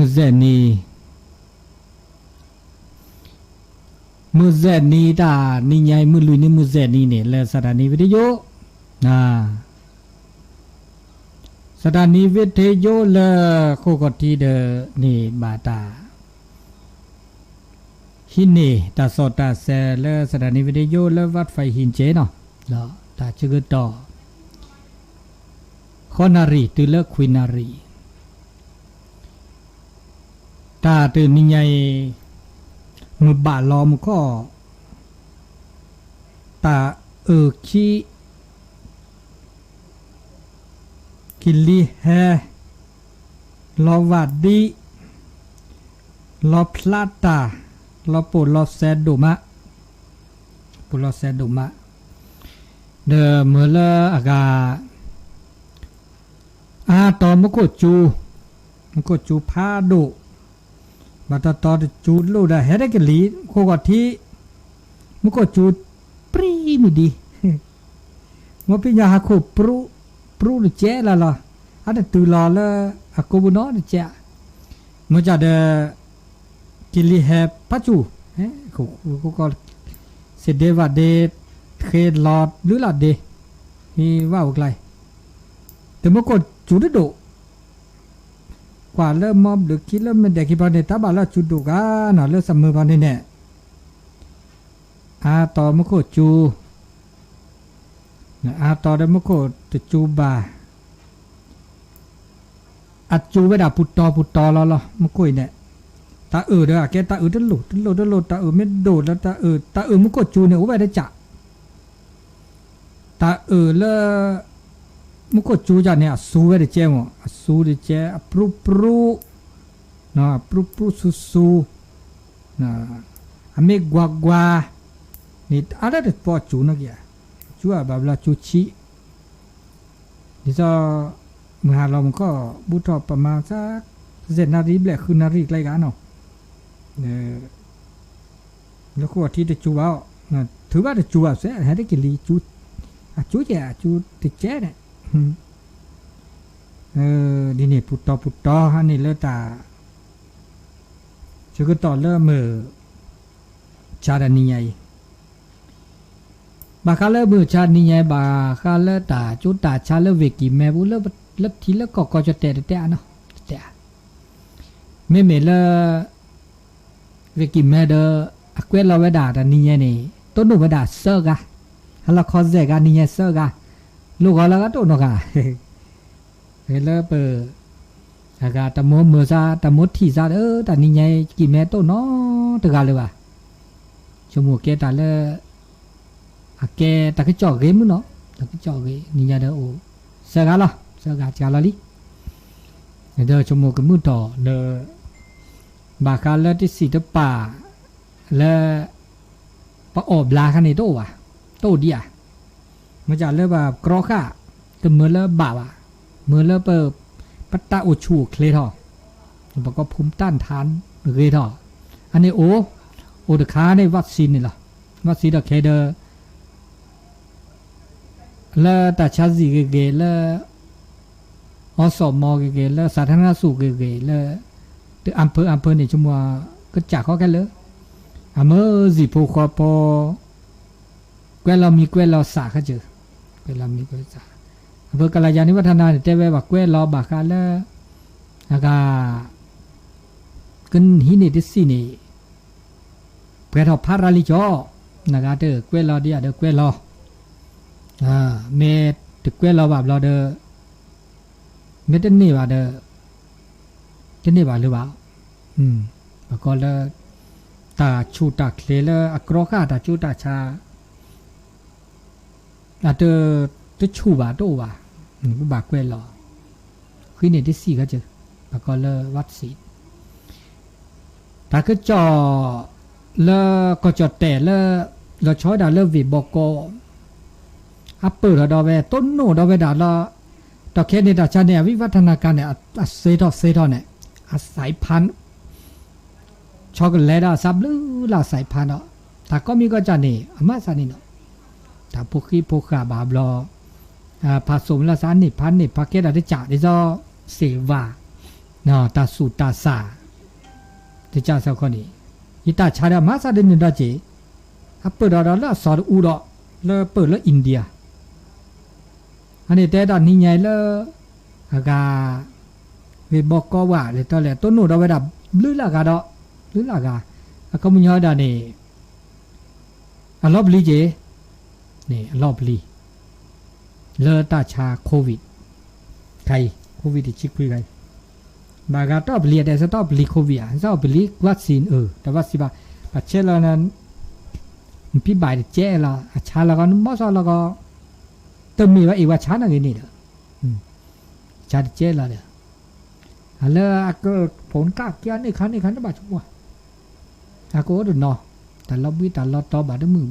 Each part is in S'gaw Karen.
မုၢ်စဲးနံၤ, မုၢ်စဲးနံၤတၢ်နံၤညါအံၤ မုၢ်လွံၢ်နံၤမုၢ်စဲးနံၤန့ၣ် လၢစၤတၢ်နံၤဝံၤတယိၣ်, စၤတၢ်နံၤဝံၤတယိၣ်လၢဃိာ်ခီၣ်ထံးဒီးန့ၣ် ဘၣ်တၢ် ဟံးန့ၢ်တၢ်စီၣ်တၢ်ဆဲးလၢစၤတၢ်နံၤဝံၤတယိၣ်လၢ Wat Fai Hinche နီၤ, ဒီးတၢ်ဆၢကတီၢ် ဃိးနၣ်ရံၣ်တုၤလၢခွံနၣ်ရံၣ် တၢ်တနံၤညါအံၤ မုၢ်ဘၣ်လီၤမူခိၣ်, တၢ်အုၣ်ခံ ကလံၤဟဲ, လီၤဝၣ်ဒံး, လီၤဖျါတၢ်, လီၤပိာ်လီၤစဲဒိၣ်မး, ပိာ်လီၤစဲဒိၣ်မး, ဒီးမုၢ်လၢအဂၤ အါတီၤမူခိၣ်စူၤ, မူခိၣ်စူၤဖးဒိၣ်, ဘၣ်တတီၤတစူၤလိၣ်ဒီးဟဲတကလံၤ ဃိာ်ခီၣ်ထံး, မူခိၣ်စူၤပြံမံၤဒံး, မိၢ်ဖံညါဟးခိၣ်ပြူ, ပြူတကဲလၢလီၤ, အတတုၤလီၤလၢအကိပူၤနီတကဲ, မ့ၢ်ကဒီး ကလံၤဟဲဖးစူၤ, စ့ဒ့ဝၣ်ဒ့, ဃ့လီၤဘျုးလီၤဒ့, ဟံးဝၣ်အိၣ်ကျါ, တမူခိၣ်စူၤတဒိၣ်, ကွၢ်လၢမီဘျုးခံလၢမ့ၢ်ဒဲးခံဖီန့ၣ် တၢ်ဘၣ်လၢအစူၤဒိၣ်ဂၤနီၤ လၢစမုၢ်ဖီန့ၣ်န့ၣ်, အါတီၤမူခိၣ်စူၤ အါတီၤဒီးမူခိၣ်တစူၤဘၣ်, အစူၤဝဲဒၣ်ပူၤတီၤပူၤတီၤလီၤလီၤ မူခိၣ်အံၤန့ၣ်, တၢ်အုၣ်ဒီးအကဲတၢ်အုၣ်တလိၣ်တလိၣ်တလိၣ် တၢ်အုၣ်မ့ၢ်ဒိၣ်လၢ တၢ်အုၣ် တၢ်အုၣ်မူခိၣ်စူၤန့ၣ် အိၣ်ဝဲတကး, တၢ်အုၣ်လၢ မူခိၣ်စူၤကန့ၣ် အစူၤဝဲတကဲမး အစူၤတကဲ အပြူပြူ ပြူပြူစူၤစူၤ, အမ့ၢ်ကွၢ်ကွၢ်န့ၣ် အါဒၣ်တပီၣ်စူၤနီၣ်က့ၤ, စူၤအဘၣ်ဘျီစူၤဆံး, ဒ်သိး မုၢ်ဟါလီၤမူခိၣ် ဘူးထီၣ်ပမၤသး စဲးနၣ်ရံၣ်ဘျဲၣ်ဃုနၣ်ရံၣ်ကျဲဂၤနီၤ, လၢဃိာ်ထံတစူၤဘၣ်, ထုးဘၣ်တစူၤဘၣ်စဲး ဟဲတကလံၤ, အစူၤကဲ အစူၤတကဲန့ၣ် ဒ်န့ၣ်ပူၤတီၤပူၤတီၤဟါန့ၣ်လၢတၢ် ဆၢကတီၢ်လၢမုၢ်ဆါတနံၤညါအံၤ, ဘၣ်ဃးလၢမုၢ်ဆါတနံၤညါအံၤ ဘၣ်ဃးလၢတၢ်ကၠိတၢ်ဆါလၢဝ့ၢ်ကံၢ်မဲပူၤ လၢထံလၢကီၢ်ကီၢ်ကၠီၣ်တဲာ်တတဲအါနီၤ, တတဲအါ, မ့မ့ၢ်လၢ ဝ့ၢ်ကံၢ်မဲဒီး အကွဲးလီၤဝဲဒၣ်တၢ်နံၤညါန့ၣ် တိၢ်နီၣ်ဝဲဒၣ်သၢဂၤ, ဟါလီၤခီစဲးဂၤ နံၤညါသၢဂၤ, လိၣ်ဂီၤလၢဂၤတအိၣ်နီတဂၤ, လၢပ အဂၤတၢ်မိၢ်မုာ်စါ တၢ်မိၢ်ထံၣ်စါဒီး တၢ်နံၤညါအံၤ ကံၢ်မဲတိၢ်နီတဂၤလၢၤဘၣ်, ဆိကမိၣ်ကဲတၢ်လၢ အကဲတၢ်ကစီၣ်ဂ့ၤမုၢ်နီၤ, တၢ်ကစီၣ်ဂ့ၤ နံၤညါဒီးအိၣ် သၢဂၤလီၤ, သၢဂၤစှၤလီၤလံ, ဒီးဆိကမိၣ်ကမုၢ်ထီၣ်လၢ ဘၣ်ဃးလၢတစံၣ်တပာ် လၢ ပအီၣ်ဘျါခါန့ၣ်တအိၣ်ဘၣ်, တအိၣ်ဒံးဧါ, မ့ၢ်လၢပကြီဃာ် တမုာ်လၢဘၣ်ဘၣ်, မုာ်လၢပ ပတၢ်အိၣ်ဆူၣ်အိၣ်ချ့ထီၣ်, ပကီၢ်ဖူးတၢ်ထါဂ့ၤထီၣ်, အန့ၣ်အိၣ်, အိၣ်တခါန့ၣ် vaccine န့ၣ်လီၤ, vaccine ဒီးခဲဒီး လၢတၢ်ဆါစံၣ်ဂ့ၤဂ့ၤလၢ အီစီၣ်မီဂ့ၤဂ့ၤ လၢစးထနၣ်စူၣ်ဂ့ၤဂ့ၤ လၢ တအၢၣ်ဖၢအၢၣ်ဖၢန့ၣ် ဆိကမိၣ် ကစၢ်ခီခဲလၢာ်, အမ့ၢ်စံၣ်ဖိဃီဖိ ကွဲးလီၤမံၤကွဲးလီၤသးခါစၢၢ်, ကွဲးလီၤမံၤကွဲးလီၤသး, အဖၢကလၤယၤန့ၣ် ဝဲထနၢ်န့ၣ် တဲဝဲဘၣ်ကွဲးလီၤဘၣ်ဃးလၢ အဂၤ ကဟံးန့ၢ်တစံၣ်န့ၣ် ပှဲၤထီၣ်ဖးရၤလံကၠီ, နဂၤတကွဲးလီၤဒံးဧါဒီးကွဲးလီၤ, မ့ၢ်တကွဲးလီၤဘၣ်ဘျီဒီး မ့ၢ်တန့ၢ်ဘၣ်ဒီး တန့ၢ်ဘၣ်လၢၤဘၣ်, ပကီၢ်လၢ တၢ်ဆူၣ်တၢ်ချ့လၢအကြီဃာ်တၢ်ကၠိတၢ်ဆါ အတ တဆူၣ်ဘၣ်တအိၣ်ဘၣ်, ပဘၣ်ကွဲးလီၤ, ဃံးန့ၢ်တစံၣ်ခါစၢၢ်, ပကီၢ်လၢ vaccine တၢ်ကစီၣ် လၢကီၢ်ကၠီၣ်တဲၣ်လၢ လီၤဆီဝဲဒၣ်လၢဝ့ၢ်ဘီကီး အပၢၢ်ထီၣ်ဒီးဝဲ တိၢ်နီၣ်ဒီးဝဲဒၣ်လၢ တၢ်ခဲန့ၣ်တၢ်ဆါန့ၣ် အဝံၣ်ဝဲထနၢ်ကၤန့ၣ် အစဲထီၣ်စဲထီၣ်န့ၣ် အစဲးဖး ဆီကလဲဒီးအစးဘျုးလၢအစဲးဖးဒီး တၢ်ကိးမံၤကိးကၢ်န့ၣ် အမၤသးန့ၣ်နီၤ, တၢ်ဖိဃံဖိဃာ်ဘၣ်ဘျီ ဖးစိၣ်မုၢ်လၢ်သးန့ၣ် ဖးန့ၣ်ဖးကဲဒၣ်တကၢ်ဒ်သိး စ့ၢ်ဝါ တၢ်ဆူးတၢ်ဆါ, တကးစ့ၢ်ကီးန့ၣ်, ယတၢ်ဆါဒီးမၤစၢ်ဒ်န့ၣ်ဒီးက့ၤ, အပၢၢ်ဒီးဒီးလၢအစီၤတအူဒီး, လၢပၢၢ်လၢ India အန့ၣ်တဲဒၣ်နံၤညါအံၤလၢ အဂၤ ဂ့ၢ်ဘီကီဝဲလဲၤတီလဲၤတိၢ်နီၣ်ဒီးဝဲဒၣ် ဘျုးလၢအဂၤဒီး, ဘျုးလၢအဂၤ, အခီပညီဒၣ်န့ၣ် အလီၤပျံၤက့ၤ, န့ၣ် အလီၤပျံၤ လၢတၢ်ဆါ COVID ခါအံၤ COVID တဆံခွံခါအံၤ, ဘၣ်ဂၤတီၢ်ပျံၤ အတဲစတီၢ်ပျံၤ COVID ဧါ, စတီၢ်ပျံၤ vaccine အၢ တၢ် vaccine ဘၣ်, ပှၤဆဲးလီၤန နဖံဘၣ်တကဲလီၤ အဆါလီၤကီး နဘီၣ်စီၣ်လီၤကီး တမ့ၢ်ဘၣ်အံၤ ပှၤဆါနီၣ်ဂ့ၤန့ၣ်ဒီး ဆါတကဲလီၤဒီး အလၢအကဖိနကၣ်က့ၤန့ၣ်ခါန့ၣ်ခါန့ၣ်ဘၣ်ဆိဝဲ, အကအိၣ်တနီၤ, တၢ်လီၤဘှံးတၢ်လီၤတီၤဘၣ်တမုာ်,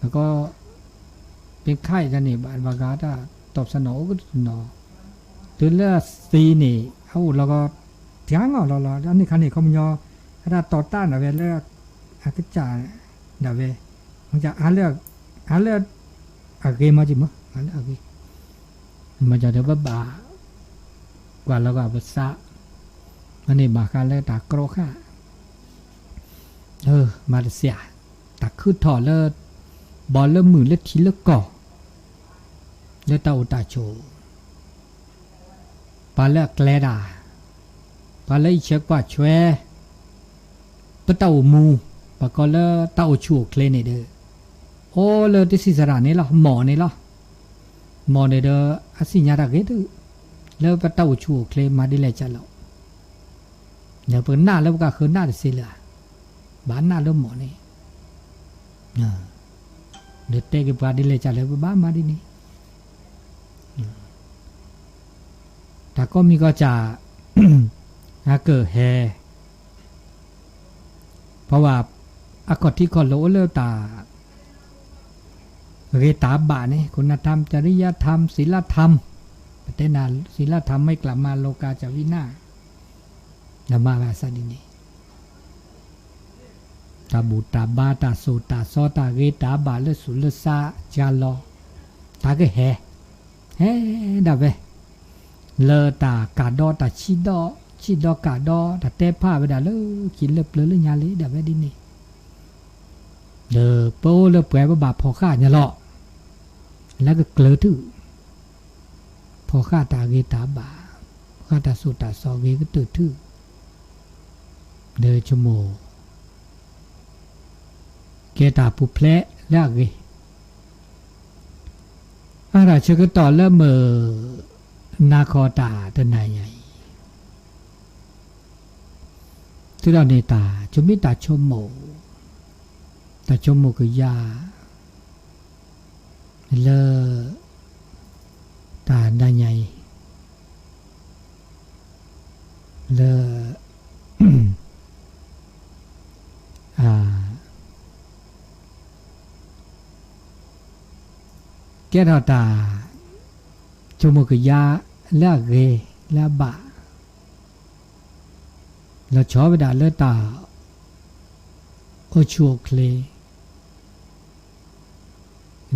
ဘၣ်ကီ ပခါအံၤတၢ်န့ၣ် ဘၣ်ဘၣ်ဂၤတၢ်တီၢ်ပစးနီၣ်အိၣ်ကတနီၤ, တုၤလၢသ့န့ၣ် အအိၣ်လီၤကီး တၢ်ငီၢ်လီၤလီၤ န့ၣ်ခါန့ၣ် ခီပညီ အတၢ်တီၢ်တၢ်ဒၣ်ဝဲလၢ အကစၢ်ဒၣ်ဝဲ အါလၢ အါလၢ အဂ့ၤမးက့ၤမး အါလၢအဂ့ၤ, မ့ၢ်ဒီးပဘၣ် ကွၢ်လီၤကီးပသး, အန့ၣ်ဘၣ်ဃးလၢတၢ်ကြီဃာ် မၤတစဲး, တၢ်ခုထီၣ်လၢ ဘီလၢမုၢ်လၢထံလၢကီၢ်, လၢတၢ်အိၣ်တၢ်ဆိး, ပှၤလၢအကျဲတၢ်, ပှၤလၢအအံးထွဲကွၢ်ထွဲ ပတၢ်အိၣ်မူ, ပကိးလၢတၢ်အိၣ်ဆူၣ်အိၣ်ချ့န့ၣ်ဒီး, အိၣ်လၢတဆံးစရၣ်န့ၣ်လီၤ မီၣ်န့ၣ်လီၤ, မီၣ်န့ၣ်ဒီး အသ့ၣ်ညါတၢ်ဂ့ၤတုၤ လၢပတၢ်အိၣ်ဆူၣ်အိၣ်ချ့မၤဒ်လဲၣ်ကလဲာ် ဒီးပကနၣ်လၢပကဃုနၣ်တသ့လၢၤ, ဘၣ်နၢ်လၢမီၣ်န့ၣ်, ဒီးတဲက့ၤပှၤဒ်လဲၣ်ကလဲာ် ပဘၣ်မၤဒ်န့ၣ်, တၢ်ကိးမံၤကီးစ့ၢ်, အကဟဲ ပှၤဝဲ အခီၣ်ထံးခီၣ်လိၤအိၣ်လၢတၢ် ဂ့ၤတၢ်ဘၣ်န့ၣ် คุณธรรม จริยธรรม ศีลธรรม, ပတဲနၤ ศีลธรรม မ့ၢ်ကျၢ်မၤ โลกาจารวินัย နမၤဝဲအသးဒ်န့ၣ်, တၢ်ဘူၣ်တၢ်ဘါ တၢ်သိၣ်တၢ်သီ တၢ်ဂ့ၤတၢ်ဘၣ်လၢသူၣ်လၢသး ကလီၤ, တၢ်ကဟဲ ဟဲဒၣ်ဝဲ လၢတၢ်ကးဒီးတၢ်ဆံးဒီး ဆံးဒီးကးဒီး တၢ်တဲဖးဝဲဒၣ်လၢခံလၢပျၢၤလၢညါလံဒၣ်ဝဲဒ်န့ၣ်, ဒီးပအိၣ်လၢပှဲၤပဘၣ်ဖီၣ်ဃာ်ညါလီၤ, လၢကကျၢၤထုး, ဖီၣ်ဃာ်တၢ်ဂ့ၤတၢ်ဘၣ်, ဖီၣ်ဃာ်တၢ်သိၣ်တၢ်သီဂ့ၤကတၢၢ်ထုး, ဒီးဆိကမိၣ် ကဲတၢ်ပူၤဖျဲးလၢအဂ့ၤ, အတၢ်ဆၢကတီၢ်လၢမုၢ်နၤခီတၢ်တနၤညါအံၤ, တုၤဒီးန့ၣ်တၢ်ဆိမိၣ်တၢ်ဆိကမိၣ်, တၢ်ဆိကမိၣ်ကယၤ လၢ တၢ်နၤညါအံၤ လၢ ကဲထီၣ်တၢ်ဆိကမိၣ်ကယၤလၢအဂ့ၤလၢအဘၣ်, လီၤဆီဝဲဒၣ်လၢတၢ်အိၣ်ဆူၣ်အိၣ်ချ့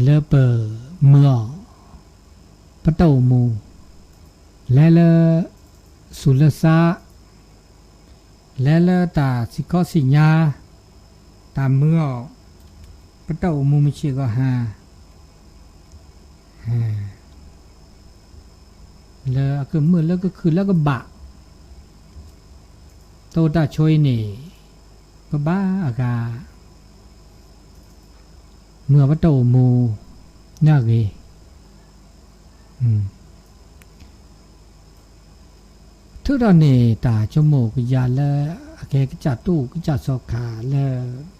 လၢပမုာ်အီၤ ပတၢ်အိၣ်မူ, လဲၤလၢသူၣ်လၢသး, လဲၤလၢတၢ်စံၣ်ခီစံၣ်ညါ, တၢ်မုာ်အီၤ ပတၢ်အိၣ်မူမုၢ်ဆ့ၣ်ဂီၤဟါ လၢအကမုာ်လၢကခုၣ်လၢကဘၣ်, တၢ်အိၣ်တၢ်ဆိးအံၤန့ၣ် ပဘၣ်အဂၤ မုာ်အီၤပတၢ်အိၣ်မူ နၢ်ဂ့ၤ, ထုးထီၣ်န့ၢ်တၢ်ဆိကမိၣ်ကယၤလၢ အကဲကစၢ်တူၢ်ကစၢ်စီၤခါလၢ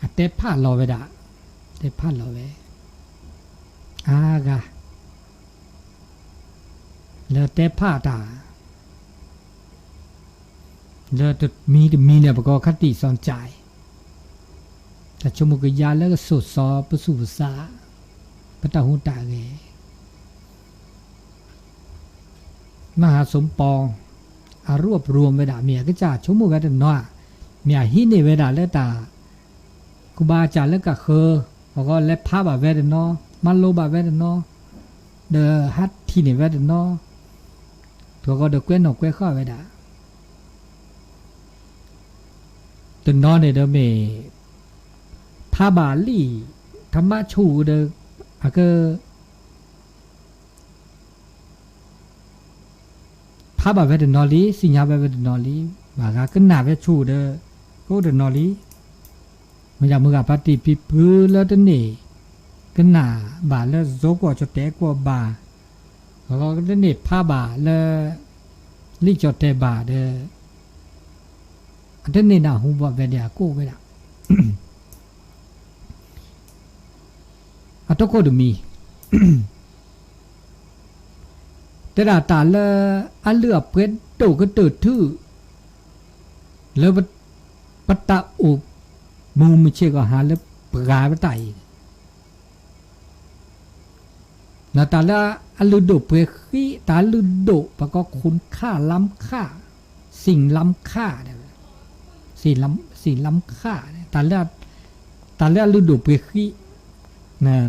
အတဲဖးလီၤဝဲဒၣ်, တဲဖးလီၤဝဲ အါဂၤ လၢတဲဖးတၢ် လၢတမံၤတမံၤန့ၣ် ပကိးခါတံၢ်စီၤကၠဲး, တၢ်ဆိကမိၣ်ကယၤလၢကစိာ်စီၤပသူၣ်ပသး, ပတၢ်ဟူးတၢ်ဂဲၤ မဟါစူၤပီၤ အရူၢ်အပရူၢ်ဝဲဒၣ် မ့ၢ်အကစၢ်ဆိကမိၣ်ဝဲတနီၤဧါ, မ့ၢ်အဟံးန့ၢ်ဝဲဒၣ်လၢတၢ် ကူဘၣ်စၢ်လၢကဃၢၤ, အဂီၢ်လဲၤဖးဘၣ်ဝဲတနီၤ, မၤလိဘၣ်ဝဲတနီၤ, ဒီးဟးထံၣ်န့ၢ်ဝဲတနီၤ, ဂီၤဂီၤဒီးကွဲနီၣ်ကွဲဃာ်ဝဲဒၣ်, တနီၤန့ၣ်ဒီးမ့ၢ် ဖးဘၣ်လံာ် ထမးဆူၣ်ဒီး အက ဖးဘၣ်ဝဲတနီၤလံ, သ့ၣ်ညါဝဲဝဲတနီၤလံ, ဘၣ်ဂၤကနၣ်ဝဲဆူၣ်ဒီး ကအိၣ်တနီၤလံ. မ့ၢ်ယမုၢ်ဂၤဖါတံၢ်ဖံဖုလၢတန့ၢ် ကနၣ်ဘၣ်လၢ စီၤကွီၢ်ကၠီၣ်တဲာ်ကွီၢ်ဘၣ်, ဒီးတန့ၢ်ဖးဘၣ်လၢ လံာ်ကၠီၣ်တဲာ်ဘၣ်ဒီး အတန့ၢ်နၢ်ဟူဘၣ်ဝဲဒၣ်အကိၣ်ဝဲဒၣ် အတခိၣ်တမံၤ တဲဒၣ်တၢ်လၢအလုၢ်အပှ့ၤဒိၣ်ကတၢၢ်ထူၣ် လၢပ ပတၢ်အိၣ်မူမုၢ်ဆ့ၣ်ကီၢ်ဟါလၢပှၤပတၢ်အံၤ တၢ်လၢအလုၢ်ဒိၣ်ပှ့ၤဃံး, တၢ်လုၢ်ဒိၣ် ပှၤကိး ခိၣ်ခၣ်လါခၣ်, စံၣ်လါခၣ်, စံၣ်လါခၣ်, တၢ်လၢအလုၢ်ဒိၣ်ပှ့ၤဃံး,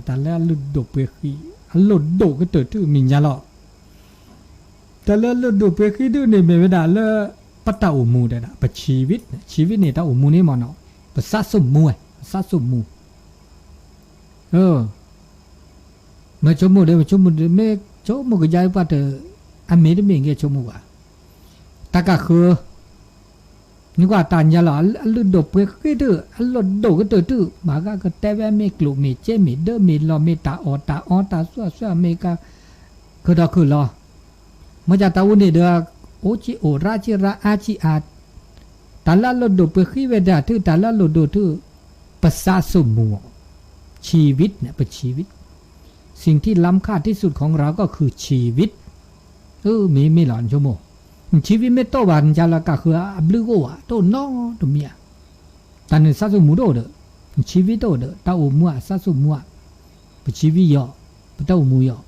တၢ်လၢအလုၢ်ဒိၣ်ပှ့ၤဃံး, အလုၢ်ဒိၣ်ကတၢၢ်ထူၣ်မ့ၢ်ညါလီၤ. တၢ်လၢအလုၢ်ဒိၣ်ပှ့ၤဃံးဒုန့ၣ်မ့ၢ်ဝဲဒၣ်လၢ ပတၢ်အိၣ်မူဒၣ်, ပဆံးဝံး, ဆံးဝံးန့ၣ် တၢ်အိၣ်မူန့ၣ်မ့ၢ်နီၤ, ပသးစိၣ်မူ, ပသးစိၣ်မူ မ့ၢ်ဆိကမိၣ်ဒီး မ့ၢ်ဆိကမိၣ်ဒီး မ့ၢ်ဆိကမိၣ်ကယါပှၤတ အမ့ၢ်တမ့ၢ်ဂ့ၤဆိကမိၣ်ဘၣ်, တၢ်ကဃၢၤ, နကွၢ်တၢ်ညါလီၤ, အလုၢ်ဒိၣ်ပှ့ၤဃံးဒု, အလုၢ်ဒိၣ်ကတၢၢ်ထူၣ်, မၤဂၤကတဲဝဲမ့ၢ်ကျိၣ်မ့ၢ်စ့မ့ၢ်ဒၢ မ့ၢ်လီၢ်မ့ၢ်တၢ်အီၣ်တၢ်အီတၢ်စွၣ်စွၣ်မ့ၢ်က ခုၣ်ဒီးခုၣ်လီၤ. မ့ၢ်ကတၢ်အိၣ်န့ၣ်ဒီး အိၣ်ကံအိၣ်ရၣ်ကံရၣ်အါကံအါ, တၢ်လၢအလုၢ်ဒိၣ်ပှ့ၤဃံးဝဲဒၣ်ထူၣ်, တၢ်လၢအလုၢ်ဒိၣ်ထူၣ်, ပသးစိၣ်မူ, ဆံးဝံးန့ၣ် ပဆံးဝံး, สิ่งที่ล้ำค่าที่สุดของเราก็คือชีวิต, မ့ၢ်မ့ၢ်လီၤ နဆိကမိၣ်, ဆံးဝံးမ့ၢ်တအိၣ်ဘၣ် နကလီၤကဃၢၤအဘျုးအိၣ်ဧါ, တအိၣ်နီတမံၤဧါ, တၢ်န့ၣ်သးစိၣ်မူတအိၣ်ဒီး, ဆံးဝံးတအိၣ်ဒီး တၢ်အိၣ်မူဧါ သးစိၣ်မူဧါ, ပဆံးဝံးယီၤ, ပတၢ်အိၣ်မူယီၤ,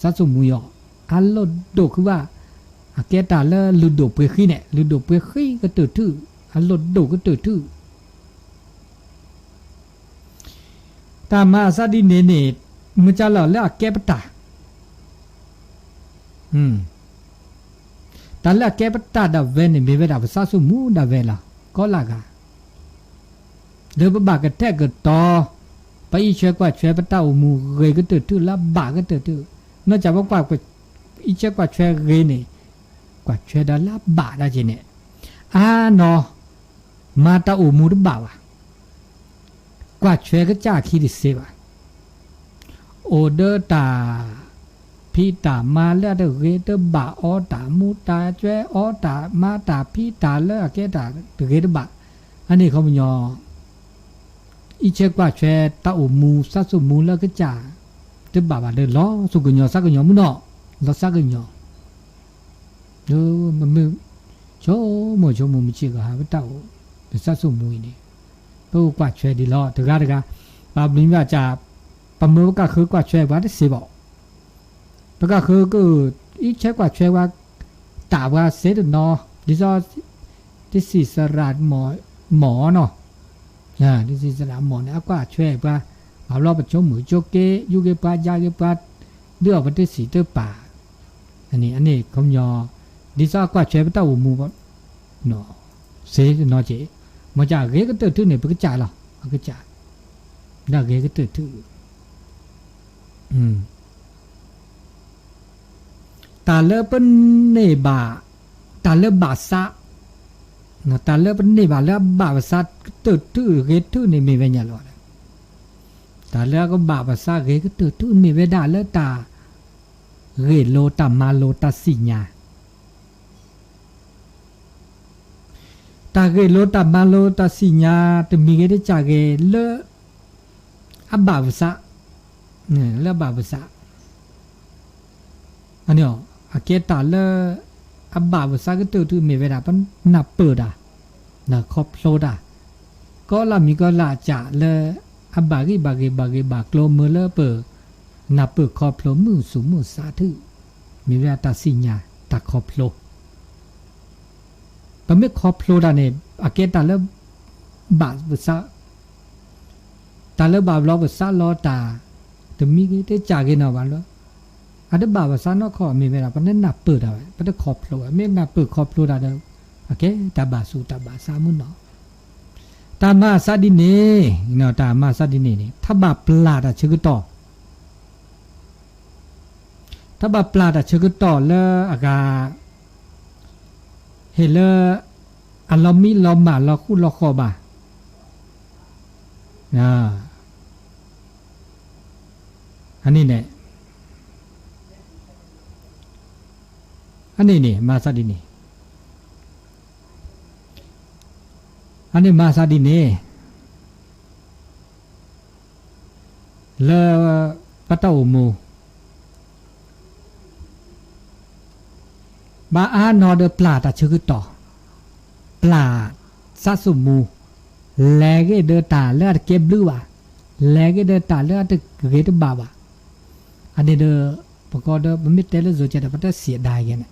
သးစိၣ်မူယီၤ, အလုၢ်ဒိၣ်ခုဘၣ်, အကဲတၢ်လၢလုၢ်ဒိၣ်ပှ့ၤဃံးန့ၣ် လုၢ်ဒိၣ်ပှ့ၤဃံးကတၢၢ်ထူၣ်, အလုၢ်ဒိၣ်ကတၢၢ်ထူၣ် တၢ်မၤအသးဒ်န့ၣ်န့ၣ် မ့ၢ်ကလီၤလၢအကဲပတၢ်, တၢ်လၢအကဲပတၢ်ဒၣ်ဝဲန့ၣ် မ့ၢ်ဝဲဒၣ်ပသးစိၣ်မူဒၣ်ဝဲလီၤ. ကီလၢဂၤ ဒီးပဘၣ်ကထဲၣ်ကတီၤ ပအံးထွဲကွၢ်ထွဲ ပတၢ်အိၣ်မူဂ့ၤကတၢၢ်ထူၣ် လၢအဘၣ်ကတၢၢ်ထူၣ်, နီၢ်ကီၢ်ပကွၢ် အံးထွဲကွၢ်ထွဲဂ့ၤန့ၣ် ကွၢ်ထွဲဒီးလၢအဘၣ်ဒၣ်က့ၤန့ၣ်, အါနီၤ မၤတၢ်အိၣ်မူတဘၣ်ဘၣ်, ကွၢ်ထွဲကစၢ်ခံတစ့ဘၣ်, အိၣ်ဒီးတၢ်ဖံးတၢ်မၤလၢအတဂ့ၤတဘၣ် အီတၢ်မူတၢ်ကွဲ အီတၢ်မၤတၢ်ဖံးတၢ်လၢအကဲတၢ်တဂ့ၤတဘၣ်, အန့ၣ်ခီပညီ အံးထွဲကွၢ်ထွဲ တၢ်အိၣ်မူသးစိၣ်မူလၢကစၢ် တဘၣ်ဘၣ်ဒီး လီၤစိၤကညီၤသးကညီၤမုၢ်နီၤ, လီၤသးကညီၤ မ့ၢ် ဆိကမိၣ်ဆိကမိၣ်မုၢ်ဆ့ၣ်ကီၢ်ဟါ ပတၢ်အိၣ် ပသးစိၣ်မူအံၤန့ၣ် ပကကွၢ်ထွဲဒ်လီၤ တဂၤတဂၤ, ဘၣ်ဘျုးမ့ၢ်ဘၣ်စး ပမၢပကၢ်ဃုကွၢ်ထွဲပှၤတစ့ဘၣ်, ပကၢ်ဃုက အံးထွဲကွၢ်ထွဲပှၤ တၢ်ပှၤစ့တနီၤ ဒ်သိး တစံးစရၣ်မီၢ်နီၤ တစံးစရၣ်မီၢ်န့ၣ် အကွၢ်ထွဲပှၤ ဘၣ်ဘျီပဆိကမိၣ်ဆိက့ ယူၢ်က့ၤပှၤယါက့ၤပှၤ ဒုးအီၣ်ပတစံးတပၢ်, အန့ၣ်ခီပညီ ဒ်သိးအကွၢ်ထွဲပတၢ်အိၣ်မူ စ့တနီၤက့ၤ, မ့ၢ်ကဂ့ၤကတၢၢ်ထူၣ်န့ၣ် ပကစၢ်လီၤ ပကစၢ်, ဒ်ဂ့ၤကတၢၢ်ထူၣ် တၢ်လၢပန့ၢ်ဘၣ် တၢ်လၢဘၣ်သး, တၢ်လၢပန့ၢ်ဘၣ်လၢအဘၣ်ပသးကတၢၢ်ထူၣ်ဂ့ၤထူၣ်န့ၣ်မ့ၢ်ဝဲညါလီၤ. တၢ်လၢအကဘၣ်ပသးဂ့ၤကတၢၢ်ထူၣ်မ့ၢ်ဝဲဒၣ်လၢတၢ် ဂ့ၢ်လိာ်တၢ်မၤလိာ်တၢ်သ့ၣ်ညါ တၢ်ဂ့ၢ်လိာ်တၢ်မၤလိာ်တၢ်သ့ၣ်ညါ တမံၤဂ့ၤတစၢ်ဂ့ၤ လၢအဘၣ်ပသး, လၢအဘၣ်ပသး, အကဲတၢ်လၢ အဘၣ်ပသးကတၢၢ်ထူၣ်မ့ၢ်ဝဲဒၣ် ပနၢ်ပၢၢ်တၢ်, နၢ်ခီဖျိတၢ်, ကီလၢမံၤကီလၢအစးလၢ အဘၣ်ဂံၢ်ဘၣ်ဂ့ၤ ဘၣ်ဂ့ၤဘၣ်ကျိၤမ့ၢ်လၢပ နၢ်ပၢၢ်ခီဖျိမုၢ်သူၣ်မုၢ်သးထူၣ်, မ့ၢ်ဝဲဒၣ်တၢ်သ့ၣ်ညါ တၢ်ခီဖျိ, ပမ့ၢ်ခီဖျိတၢ်န့ၣ် အကဲတၢ်လၢ ဘၣ်ပသး, တၢ်လၢဘၣ်ဘျီပသးလီၤတၢ်, တမံၤဂ့ၤတစၢ်ဂ့ၤနီၤဘၣ်လၢ အတဘၣ်ဘၣ်ဆၣ်နီၢ်ခီ မ့ၢ်ဝဲဒၣ် ပနနၢ်ပၢၢ်တၢ်ဝဲ ပတခီဖျိဝဲ မ့ၢ်နၢ်ပၢၢ်ခီဖျိတၢ်ဒီး အကဲတၢ်ဘၣ်ဆူးတၢ်ဘၣ်ဆါမုၢ်နီၤ, တၢ်မၤအသးဒ်န့ၣ်, တၢ်မၤအသးဒ်န့ၣ်န့ၣ် ထီၣ်ဘၣ်ပျၢ်တၢ်ဆၢကတီၢ်, ထီၣ်ဘၣ်ပျၢ်တၢ်ဆၢကတီၢ်လၢအဂၤ ဟ့ၣ်လၢ အလီၤမံလီၤမၢ်လီၤဃူလီၤဃီၣ်ဘၣ်, အန့ၣ်န့ၣ်, အန့ၣ်န့ၣ် မၤသးဒ်န့ၣ်, အန့ၣ်မၤသးဒ်န့ၣ် လၢ ပတၢ်အိၣ်မူ ဘၣ်အါနီၤဒီးပျၢ်တၢ်ဆၢကတီၢ်, ပျၢ်သးသမူ, လဲၤဂ့ၤဒီးတၢ်လၢအတကဲဘျုးဘၣ်, လဲၤဂ့ၤဒီးတၢ်လၢအတဂ့ၤတဘၣ်ဘၣ်, အန့ၣ်ဒီး ပကီဒီး ပမ့ၢ်တဲလၢယိၤကဲဒီး ပတသ့ၣ်ဒၣ်က့ၤန့ၣ်,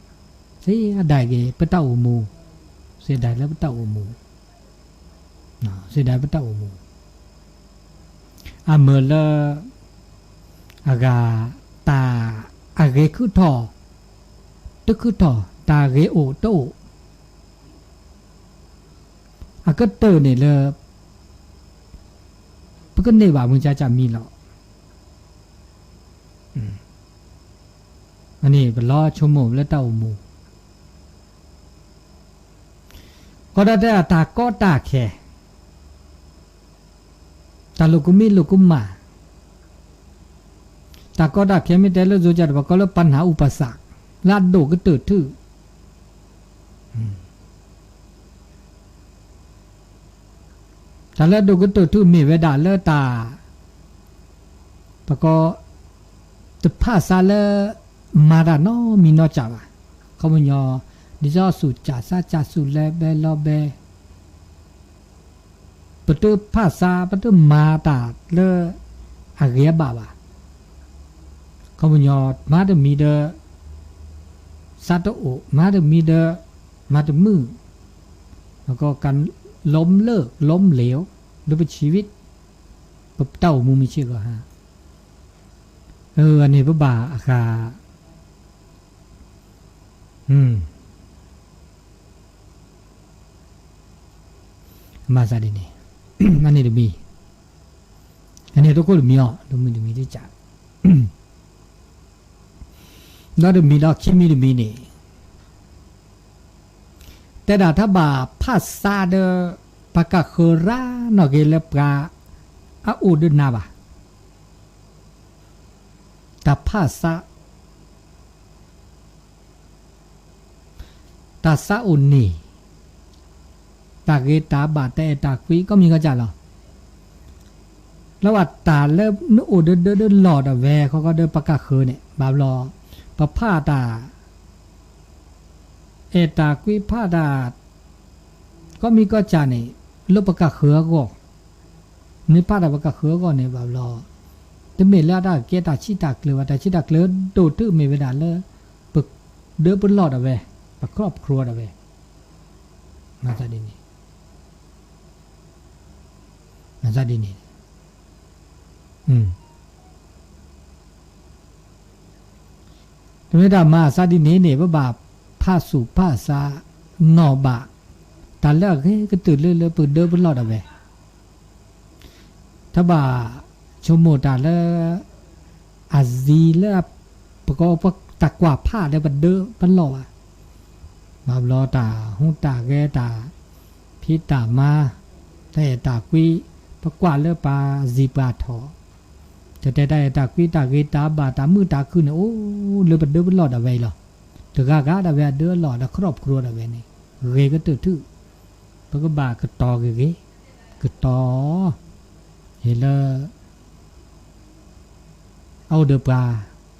သ့ၣ်ဒၣ်က့ၤ ပတၢ်အိၣ်မူ, သ့ၣ်ဒၣ်လၢပတၢ်အိၣ်မူ သ့ၣ်ဒၣ်ပတၢ်အိၣ်မူ, အမၢလၢ အဂၤ တၢ်အဂ့ၤခုၣ်ထီၣ် တခုၣ်ထီၣ် တၢ်ဂ့ၤအိၣ်တအိၣ်, အကတၢၢ်န့ၣ်လၢ ပကန့ၢ်ဘၣ်မုၢ်ကၢကၢမံၤလီၤ. အန့ၣ် ပလီၤဆိကမိၣ်လၢတၢ်အိၣ်မူ ကီဒီးတဲ တၢ်ကီတၢ်ခဲ, တၢ်လိာ်ကမံလိာ်ကမၣ်, တၢ်ကီတၢ်ခဲမ့ၢ်တဲလၢယိၤကဲဒီး ပကီလၢ ပနၢ်အူပသး လၢအဒိၣ်ကတၢၢ်ထူၣ်, တၢ်လၢအဒိၣ်ကတၢၢ်ထူၣ်မ့ၢ်ဝဲဒၣ်လၢတၢ် ပကီ တဖၣ်ဆါလၢ မၤတၢ်နီတမံၤနီတစဲးဘၣ်. ခီပညီ ဒ်သိးဆူၣ်စၢ်ဆါစၢ်ဆူၣ်လဲၤဘဲလီၤဘဲ, ပတဖၣ်ဆါ ပတမၤတၢ်လၢ အဂ့ၤအဘၣ်ဘၣ်. ခီပညီ မၤတမံၤဒီး ဆါတအိၣ်, မၤတမံၤဒီး မၤတမုာ်, က ล้มเลิก ล้มเหลว လၢပชีวิต ပတၢ်အိၣ်မူမ့ၢ်ဆ့ၣ်ဂီၤဟါ, အန့ၣ်ပဘၣ်အဃၣ် မၤသးဒ်န့ၣ်, အန့ၣ်တမံၤ, အန့ၣ်တခိၣ်တမံၤအီၤ တမံၤတမံၤတစဲး, ဒီးတမံၤဒီးခံမံၤတမံၤန့ၣ် တဲဒၣ်တၢ်ဘၣ်ဖၣ်ဆါဒီး ပကဃၢၤရၤနီၣ်ဂ့ၤလၢပှၤ အအိၣ်ဒီးနၤဘၣ်. တၢ်ဖၣ်ဆါ တၢ်ဆါအိၣ်န့ၣ်, တၢ်ဂ့ၤတၢ်ဘၣ် တၢ်အဲၣ်တၢ်ကွံ ကီမံၤကီစဲးလီၤ. လၢဘၣ်တၢ်လၢနအိၣ်ဒၢဒၢလီၢ်ဒၣ်ဝဲ ခီခီဒီးပကဃၢၤန့ၣ် ဘၣ်ဘျီ ပဖၣ်တၢ် အဲၣ်တၢ်ကွံဖၣ်တၢ် ကီမံၤကီစဲးန့ၣ် လၢပကဃၢၤအဂီၢ်, မ့ၢ်ဖၣ်တၢ်ပကဃၢၤအဂီၢ်န့ၣ် ဘၣ်ဘျီ တမ့ၢ်လၢအတၢ်ကဲတၢ်ဆံးတၢ်ကျၢၤဘၣ်, တၢ်ဆံးတၢ်ကျၢၤဒိၣ်တုၤမ့ၢ်ဝဲဒၣ်လၢ ပဒၢပလီၢ်ဒၣ်ဝဲ, ပ ครอบครัว ဒၣ်ဝဲ, မၤသးဒ်န့ၣ်, မၤသးဒ်န့ၣ် တမ့ၢ်တၢ်မၤအသးဒ်န့ၣ်န့ၣ် ပဘၣ်ဖၣ်ဆူၣ်ဖၣ်ဆါနီၣ်ဘၣ် တၢ်လၢအဂ့ၤကတၢၢ်လၢလၢပဒၢပလီၢ်ဒၣ်ဝဲ, တဘၣ်ဆိကမိၣ်တၢ်လၢ အစံးလၢ ပက တၢ်ကွၢ်ဖးဒီးပဒၢပလီၢ်ဘၣ်, ဘၣ်ဘျီတၢ်ဟူးတၢ်ဂဲၤ တၢ်ဖံးတၢ်မၤ တၢ်အဲၣ်တၢ်ကွံ ပကွၢ်လၢပှၤစံးပှၤထီၣ်, တၢ်တဲတၢ်အဲၣ်တၢ်ကွံ တၢ်ဂ့ၤတၢ်ဘၣ် တၢ်မုာ်တၢ်ခုၣ်န့ၣ် အိၣ်လၢပဒၢပလီၢ်ဒၣ်ဝဲအံၤလီၤ. တဂၤဂၤဒၣ်ဝဲအဒၢအလီၢ်ဒီး ครอบครัว ဒၣ်ဝဲန့ၣ် ဂ့ၤကတၢၢ်ထူၣ်, ပကဘၣ်ကတီၤဂ့ၤဂ့ၤ, ကတီၤ ဟ့ၣ်လၢ အအိၣ်ဒီးပှၤ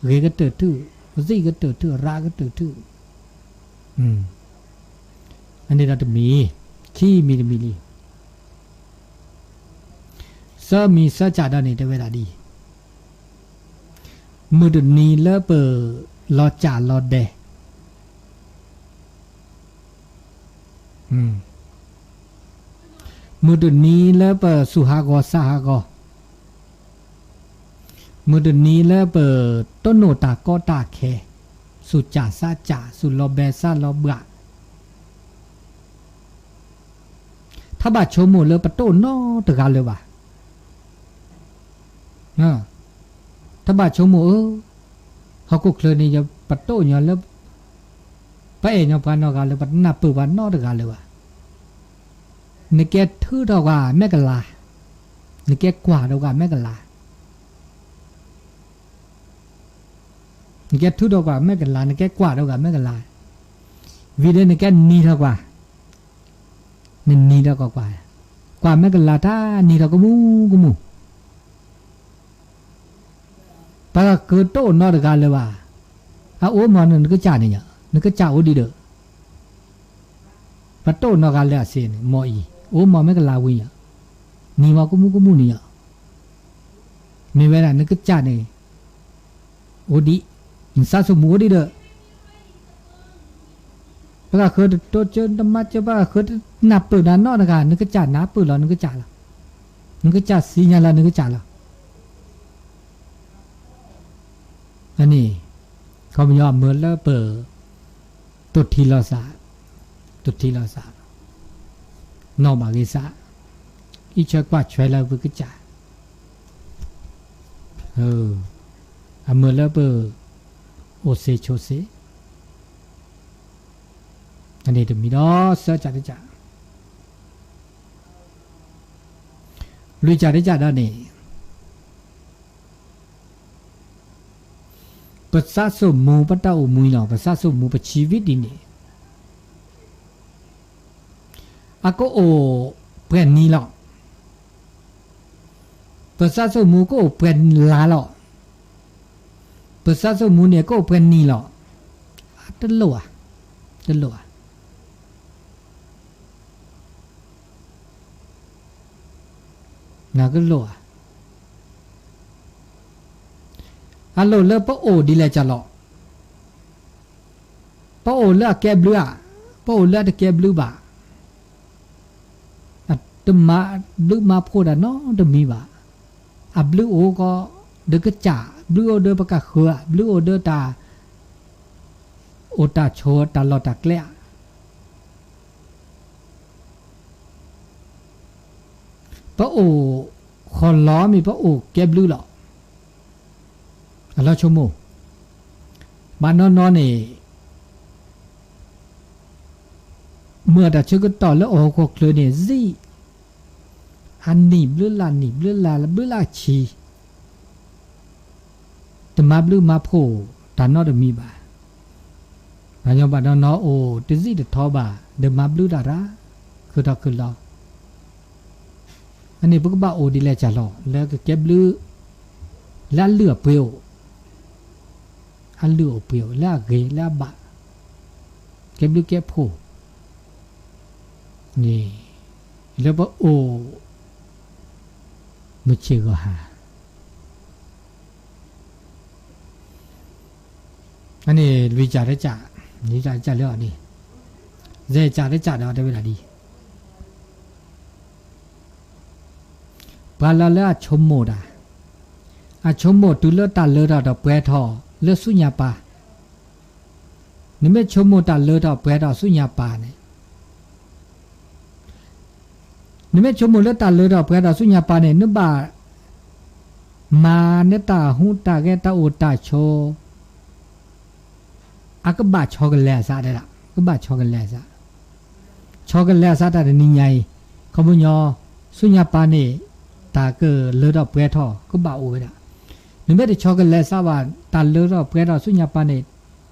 ဂ့ၤကတၢၢ်ထူၣ်, သံၣ်ကတၢၢ်ထူၣ် ရးကတၢၢ်ထူၣ်, အန့ၣ်ဒီးတမံၤ, ခံမံၤတမံၤလံ. သၢမံၤသၢစးဒီးန့ၣ် တဲဝဲဒၣ်ဒ်အံၤ, မုၢ်တနံၤလၢပလီၤစၢ်လီၤဒဲး မုၢ်တနံၤလၢပသူၣ်ဟးဂီၤသးဟးဂီၤ, မုၢ်တနံၤလၢပတိၢ်နီၣ်တၢ်ကီတၢ်ခဲ, ဆူၣ်စၢ်စးစၢ်, ဆူၣ်လီၤဘဲစးလီၤဘှး, ထီၣ်ဘၣ်ဆိကမိၣ်လၢပတအိၣ်နီတဂၤလၢၤဘၣ်. ထီၣ်ဘၣ်ဆိကမိၣ်ဧၢ, ဟီၣ်ခိၣ်ချၢန့ၣ် ယပတအိၣ်ညီလၢ ပအဲၣ်ညီပှၤနီတဂၤလၢၤ, ပနၢ်ပၢၢ်ပှၤနီတဂၤလၢၤဘၣ်. နကဲထုးထီၣ်ကွၢ်မဲာ်ကလၤ, နကဲကွၢ်ဒီးကွၢ်မဲာ်ကလၤ, နကဲထုးထီၣ်ကွၢ်မဲာ်ကလၤ, နကဲကွၢ်ဒီးကွၢ်မဲာ်ကလၤ, ဝံၤဒီးနကဲနံၤထီၣ်ကွၢ်, နနံၤထီၣ်ကွၢ်ကွၢ်, ကွၢ်မဲာ်ကလၤတၢ်နံၤထီၣ်ကမူကမူ ပှၤဃၢၤတအိၣ်နီတဂၤလၢၤဘၣ်. အအိၣ်မးန့ၣ် နကစၢ်န့ၣ်ညါ, နကစၢ်အိၣ်ဒံးဒီး, ပတအိၣ်နီတဂၤလၢၤအစ့န့ၣ် မ်အံၤ, အိၣ်မးမဲာ်ကလၤဝံၤညါ, နံၤမးကမူကမူန့ၣ်ညါ, မ့ၢ်ဝဲဒၣ်နကစၢ်န့ၣ် အိၣ်ဒံး, နသးဆိကမိၣ်အိၣ်ဒံးဒီး ပှၤဃၢၤတတိစၢတမါစၢ ပှၤဃၢၤတနၢ်ပၢၢ်နၤနီတဂၤ, နကစၢ်နၢ်ပၢၢ်လီၤနကစၢ်လီၤ. နကစၢ်သ့ၣ်ညါလီၤနကစၢ်လီၤ. အန့ၣ် ခီပညီအမၢလၢပ တိၢ်ထံလီၤသး, တိၢ်ထံလီၤသး, နီၢ်ဘၣ်ဂ့ၤသး, အံးဆၢကွၢ်ဆွဲလၢပကစၢ်, အမၢလၢပ အိၣ်စ့ဆိးစ့, အန့ၣ်တမံၤဒီး စၢကၢ်တကၢ်, လွံၢ်ကၢ်တကၢ်ဒီးန့ၣ် ပသးဆိကမိၣ်ပတၢ်အိၣ်မူလီၤ, ပသးဆိကမိၣ်ပဆံးဝံၤဒ်န့ၣ် အကအိၣ်ပှဲၤနံၤလီၤ. ပသးဆိကမိၣ်ကအိၣ်ပှဲၤလါလီၤ. ပသးဆိကမိၣ်န့ၣ် ကအိၣ်ပှဲၤနံၤလီၤ. တလိၣ်ဧါ, တလိၣ်ဧါ. နကလိၣ်ဧါ. အလိၣ်လၢပအိၣ်ဒ်လဲၣ်ကၢ်လီၤ. ပအိၣ်လၢအကဲဘျုးဧါ, ပအိၣ်လၢအတကဲဘျုးဘၣ်, တမၤဘျုးမၤဖှိၣ်တၢ်နီတမံၤဘၣ်. အဘျုးအိၣ်ကီး ဒီးကစၢ်, ဘျုးအိၣ်ဒီးပကဃၢၤဧါ, ဘျုးအိၣ်ဒီးတၢ် အိၣ်တၢ်ဆိးတၢ်လီၢ်တၢ်ကျဲဧါ. ပအိၣ်ဃီၤလီၤမ့ၢ်ပအိၣ်ကဲဘျုးလီၤ. အလီၤဆိကမိၣ်, ဘၣ်နီၢ်နီၢ်န့ၣ် မ့ၢ်အတၢ်ဆၢကတီၢ်လၢအဟီၣ်ခိၣ်ချၢန့ၣ် စံး, အနံၣ်ဘျုးလၢနံၣ်ဘျုးလၢဘျုးလၢဆံ, တမၤဘျုးမၤဖှိၣ်တၢ်နီတမံၤဘၣ်. ပှၤညီဘၣ်နီၢ်နီၢ်အိၣ်တစံၣ်တထီဘၣ် ဒီးမၤဘျုးတၢ်ရၣ်, ခုၣ်ထီၣ်ခုၣ်လီၤ. အန့ၣ်ပကဘၣ်အိၣ်ဒ်လဲၣ်ကၢ်လီၤ လၢကကဲဘျုး လၢအလုၢ်အပှ့ၤအိၣ်, အလုၢ်အိၣ်ပှ့ၤအိၣ် လၢအဂ့ၤလၢအဘၣ်, ကဲဘျုးကဲဖှိၣ်န့ၣ် လၢပအိၣ်မုၢ်ဆ့ၣ်ဂီၤဟါ အန့ၣ်လွံၢ်ကၢ်တကၢ်, လွံၢ်ကၢ်တကၢ်လၢအီၤန့ၣ်, ယဲၢ်ကၢ်တကၢ်ဒီးတဲဝဲဒၣ်ဒ်အံၤ, ပှၤလၢလၢအဆိကမိၣ်တၢ်, အဆိကမိၣ်တုၤလၢတၢ်လၢထီၣ်ဒီးပှဲၤထီၣ်လၢဆူညါပၢ်, နမ့ၢ်ဆိကမိၣ်တၢ်လၢထီၣ်ပှဲၤထီၣ်ဆူညါပၢ်န့ၣ် နမ့ၢ်ဆိကမိၣ်လၢတၢ်လၢထီၣ်ပှဲၤထီၣ်ဆူညါပၢ်န့ၣ် နဘၣ်မၤနတၢ်ဟူးတၢ်ဂဲၤတၢ်အိၣ်တၢ်ဆိး, အကဘၣ်ဆီကလဲၤအသးဒဲဒၣ်, ကဘၣ်ဆီကလဲၤအသး, ဆီကလဲၤအသးတၢ်တနံၤညါအံၤ, ခီပညီ, ဆူညါပၢ်န့ၣ်, တၢ်ကလၢထီၣ်ပှဲၤထီၣ်ကဘၣ်အိၣ်ဝဲဒၣ်, နမ့ၢ်တဆီကလဲၤအသးဘၣ် တၢ်လၢထီၣ်ပှဲၤထီၣ်ဆူညါပၢ်န့ၣ်,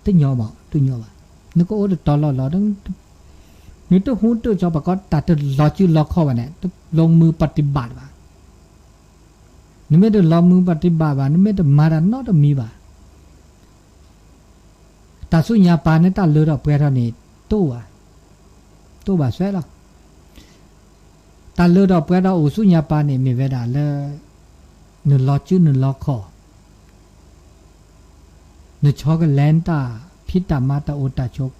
တညီဘၣ်, တညီဘၣ်, နကအိၣ်တတီၤလီၢ်လီၤ နတဟူးတၢ်ဆီဘၣ်ကီး တၢ်တလီၤစုလီၤခီၣ်ဘၣ်န့ၣ် တလီၤမုၢ်ပှၤတံၢ်ဘၣ်ဘၣ်, နမ့ၢ်တလီၤမုၢ်ပှၤတံၢ်ဘၣ်ဘၣ် နမ့ၢ်တမၤတၢ်နီတမံၤဘၣ်, တၢ်ဆူညါပၢ်န့ၣ် တၢ်လၢထီၣ်ပှဲၤထီၣ်န့ၣ် တိၢ်ဘၣ်, တိၢ်ဘၣ်စွဲလီၤ. တၢ်လၢထီၣ်ပှဲၤထီၣ်အိၣ်ဆူညါပၢ်န့ၣ် မ့ၢ်ဝဲဒၣ်လၢ နလီၤစုနလီၤခီၣ် နဆီကလဲၤနတၢ်ဖံးတၢ်မၤတၢ်အိၣ်တၢ်ဆိး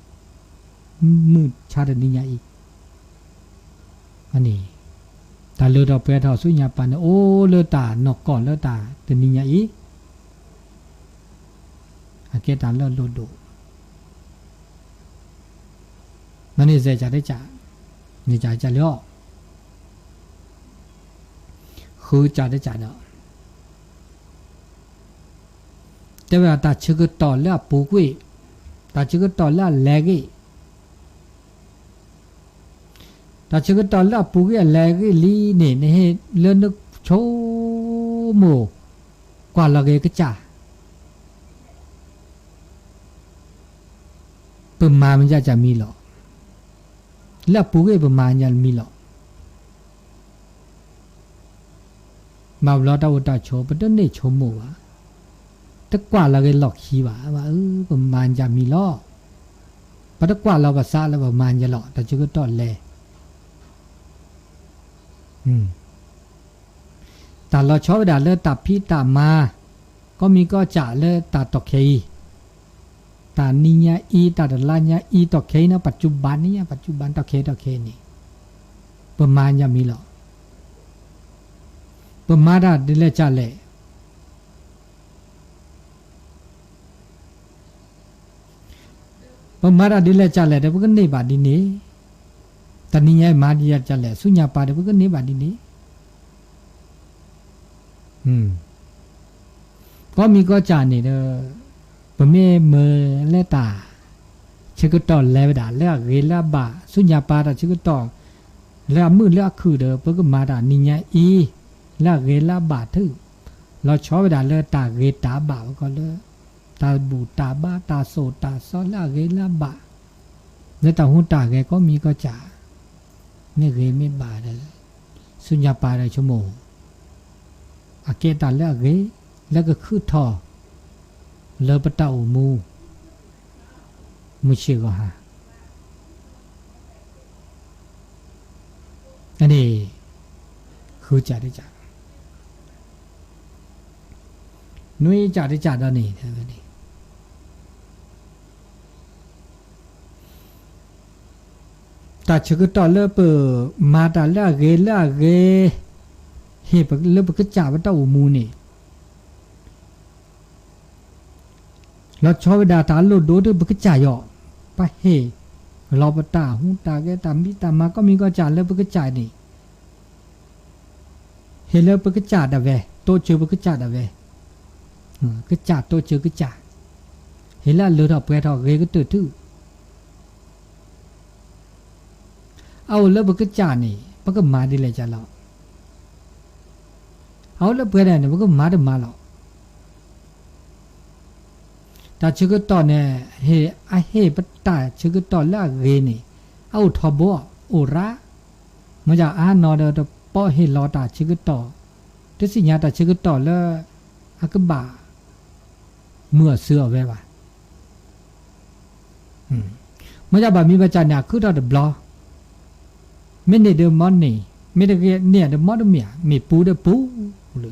မုၢ်ဆါတနံၤညါအံၤ, န့ၣ်, တၢ်လၢထီၣ်ပှဲၤထီၣ်ဆူညါပၢ်န့ၣ် အိၣ်လၢတၢ်နီၢ်ကီၢ်လၢတၢ်တနံၤညါအံၤ, အကဲတၢ်လၢအလိၣ်ဒိၣ်, မ့ၢ်န့ၣ်စဲးကၢ်တကၢ်, န့ၣ်ကၢ်ကၢ်လၢအီၤ, ဃုကၢ်တကၢ်ဒီး တဲဝဲဒၣ်တၢ်ဆၢကတီၢ်လၢအပူၤကွံာ်, တၢ်ဆၢကတီၢ်လၢအလဲၤဂ့ၤ, တၢ်ဆၢကတီၢ်လၢအပူၤကွံာ်အလဲၤဂ့ၤလံန့ၣ် နဟ့ၣ်လၢနဆိကမိၣ် ကွၢ်လီၤဂ့ၤကစၢ် ပမၤမ့ၢ်ယၤကမံၤလီၤ. လၢအပူၤကွံာ်ပမၤယၤမံၤလီၤ. ဘၣ်ဘျီတၢ်အိၣ်တၢ်ဆိး ပတန့ၢ်ဆိကမိၣ်ဘၣ်, တကွၢ်လီၤဂ့ၤလီၢ်ခံဘၣ်, ပမၤယၤမံၤလီၤ. ပတကွၢ်လီၤပသးလၢပမၤယၤလီၤ တၢ်ဆၢကတီၢ်လဲၤ တၢ်လီၤဆီဝဲဒၣ်လၢတၢ်ဖံးတၢ်မၤ ကီမံၤကီစၢ်လၢတၢ်တီၢ်ခဲအံၤ, တၢ်နံၤညါအံၤ တၢ်တလါညါအံၤ တီၢ်ခဲအံၤန့ၣ် ပၣ်စူၣ်ဘၣ်နံၤညါ ပၣ်စူၣ်ဘၣ်တီၢ်ခဲတီၢ်ခဲအံၤန့ၣ် ပမၤယၤမံၤလီၤ. ပမၤတၢ်ဒ်လဲၣ်ကၢ်လဲၣ် ပမၤတၢ်ဒ်လဲၣ်ကၢ်လဲၣ်ဒီး ပကန့ၢ်ဘၣ်ဒ်န့ၣ်, တနံၤညါမၤဒ်လဲၣ်ကၢ်လဲၣ် ဆူညါပၤဒီး ပကန့ၢ်ဘၣ်ဒ်န့ၣ်. ကီမံၤကီစၢ်န့ၣ်ဒီး ပမ့ၢ်မၤလၢတၢ်ဆၢကတီၢ်လဲၤဝဲဒၣ် လၢအဂ့ၤလၢအဘၣ် ဆူညါပၤတၢ်ဆၢကတီၢ် လၢအမုာ်လၢအခုၣ်ဒီး ပကမၤတၢ်နံၤညါအံၤ လၢအဂ့ၤလၢအဘၣ်ထုး, လီၤဆီဝဲဒၣ်လၢတၢ်ဂ့ၤတၢ်ဘၣ် ပကီးလၢ တၢ်ဘူၣ်တၢ်ဘါ တၢ်စိၣ်တၢ်စီလၢအဂ့ၤလၢအဘၣ်, လၢတၢ်ဟူတၢ်ဂဲၤကီမံၤကီစၢ် မ့ၢ်ဂ့ၤမ့ၢ်ဘၣ်ဒီး ဆူညါပၤဒီးဆိကမိၣ် အကဲတၢ်လၢအဂ့ၤ လၢကခုၣ်ထီၣ် လၢပတၢ်အိၣ်မူ မုၢ်ဆ့ၣ်ဂီၤဟါ အန့ၣ် ဃုကၢ်တကၢ်, နွံကၢ်တကၢ်ဒီးန့ၣ် တၢ်ဆၢကတီၢ်လၢပမၤတၢ်လၢအဂ့ၤလၢအဂ့ၤ ဟ့ၣ်လၢပကစၢ်ပတၢ်အိၣ်မူန့ၣ် လီၤဆီဝဲဒၣ်တၢ်လိၣ်ဒိၣ်ဒီးပကစၢ်ယီၤ, ပဟ့ၣ်လီၤပတၢ်ဟူတၢ်ဂဲၤတၢ်မံတၢ်မၤကီမံၤကီစၢ်လၢပကစၢ်န့ၣ် ဟ့ၣ်လၢပကစၢ်ဒၣ်ဝဲ တိစၢၤပကစၢ်ဒၣ်ဝဲ, ကစၢ်တိစၢၤကစၢ်, ဟ့ၣ်လၢအလၢထီၣ်ပှဲၤထီၣ်ဂ့ၤကတၢၢ်ထူၣ် အအိၣ်လၢပကစၢ်န့ၣ် ပကမၤဒ်လဲၣ်ကၢ်လီၤ. အအိၣ်လၢပှဲၤဒၣ်န့ၣ် ပကမၤတမၤလီၤ. တၢ်ဆၢကတီၢ်န့ၣ် အဟ့ၣ်ပတၢ်ဆၢကတီၢ်လၢအဂ့ၤန့ၣ် အအိၣ်ထီဘိ အိၣ်ရၣ်, မ့ၢ်ဒ်အါနီၤဒီးတပီၢ်ဟ့ၣ်လီၤတၢ်ဆၢကတီၢ်, တသ့ၣ်ညါတၢ်ဆၢကတီၢ်လၢ အကဘၣ် မုာ်အီၤစၢၤအီၤဝဲဘၣ်. မ့ၢ်ဒ်ဘၣ်မံဘၣ်ကၢ်န့ၣ် အခုၣ်ထီၣ်တဘျီ, မ့ၢ်န့ၢ်ဒီးမ့ၢ်န့ၢ်, မ့ၢ်တန့ၢ်ဒီးမ့ၢ်တန့ၢ်, မ့ၢ်ပူၤဒီးပူၤလ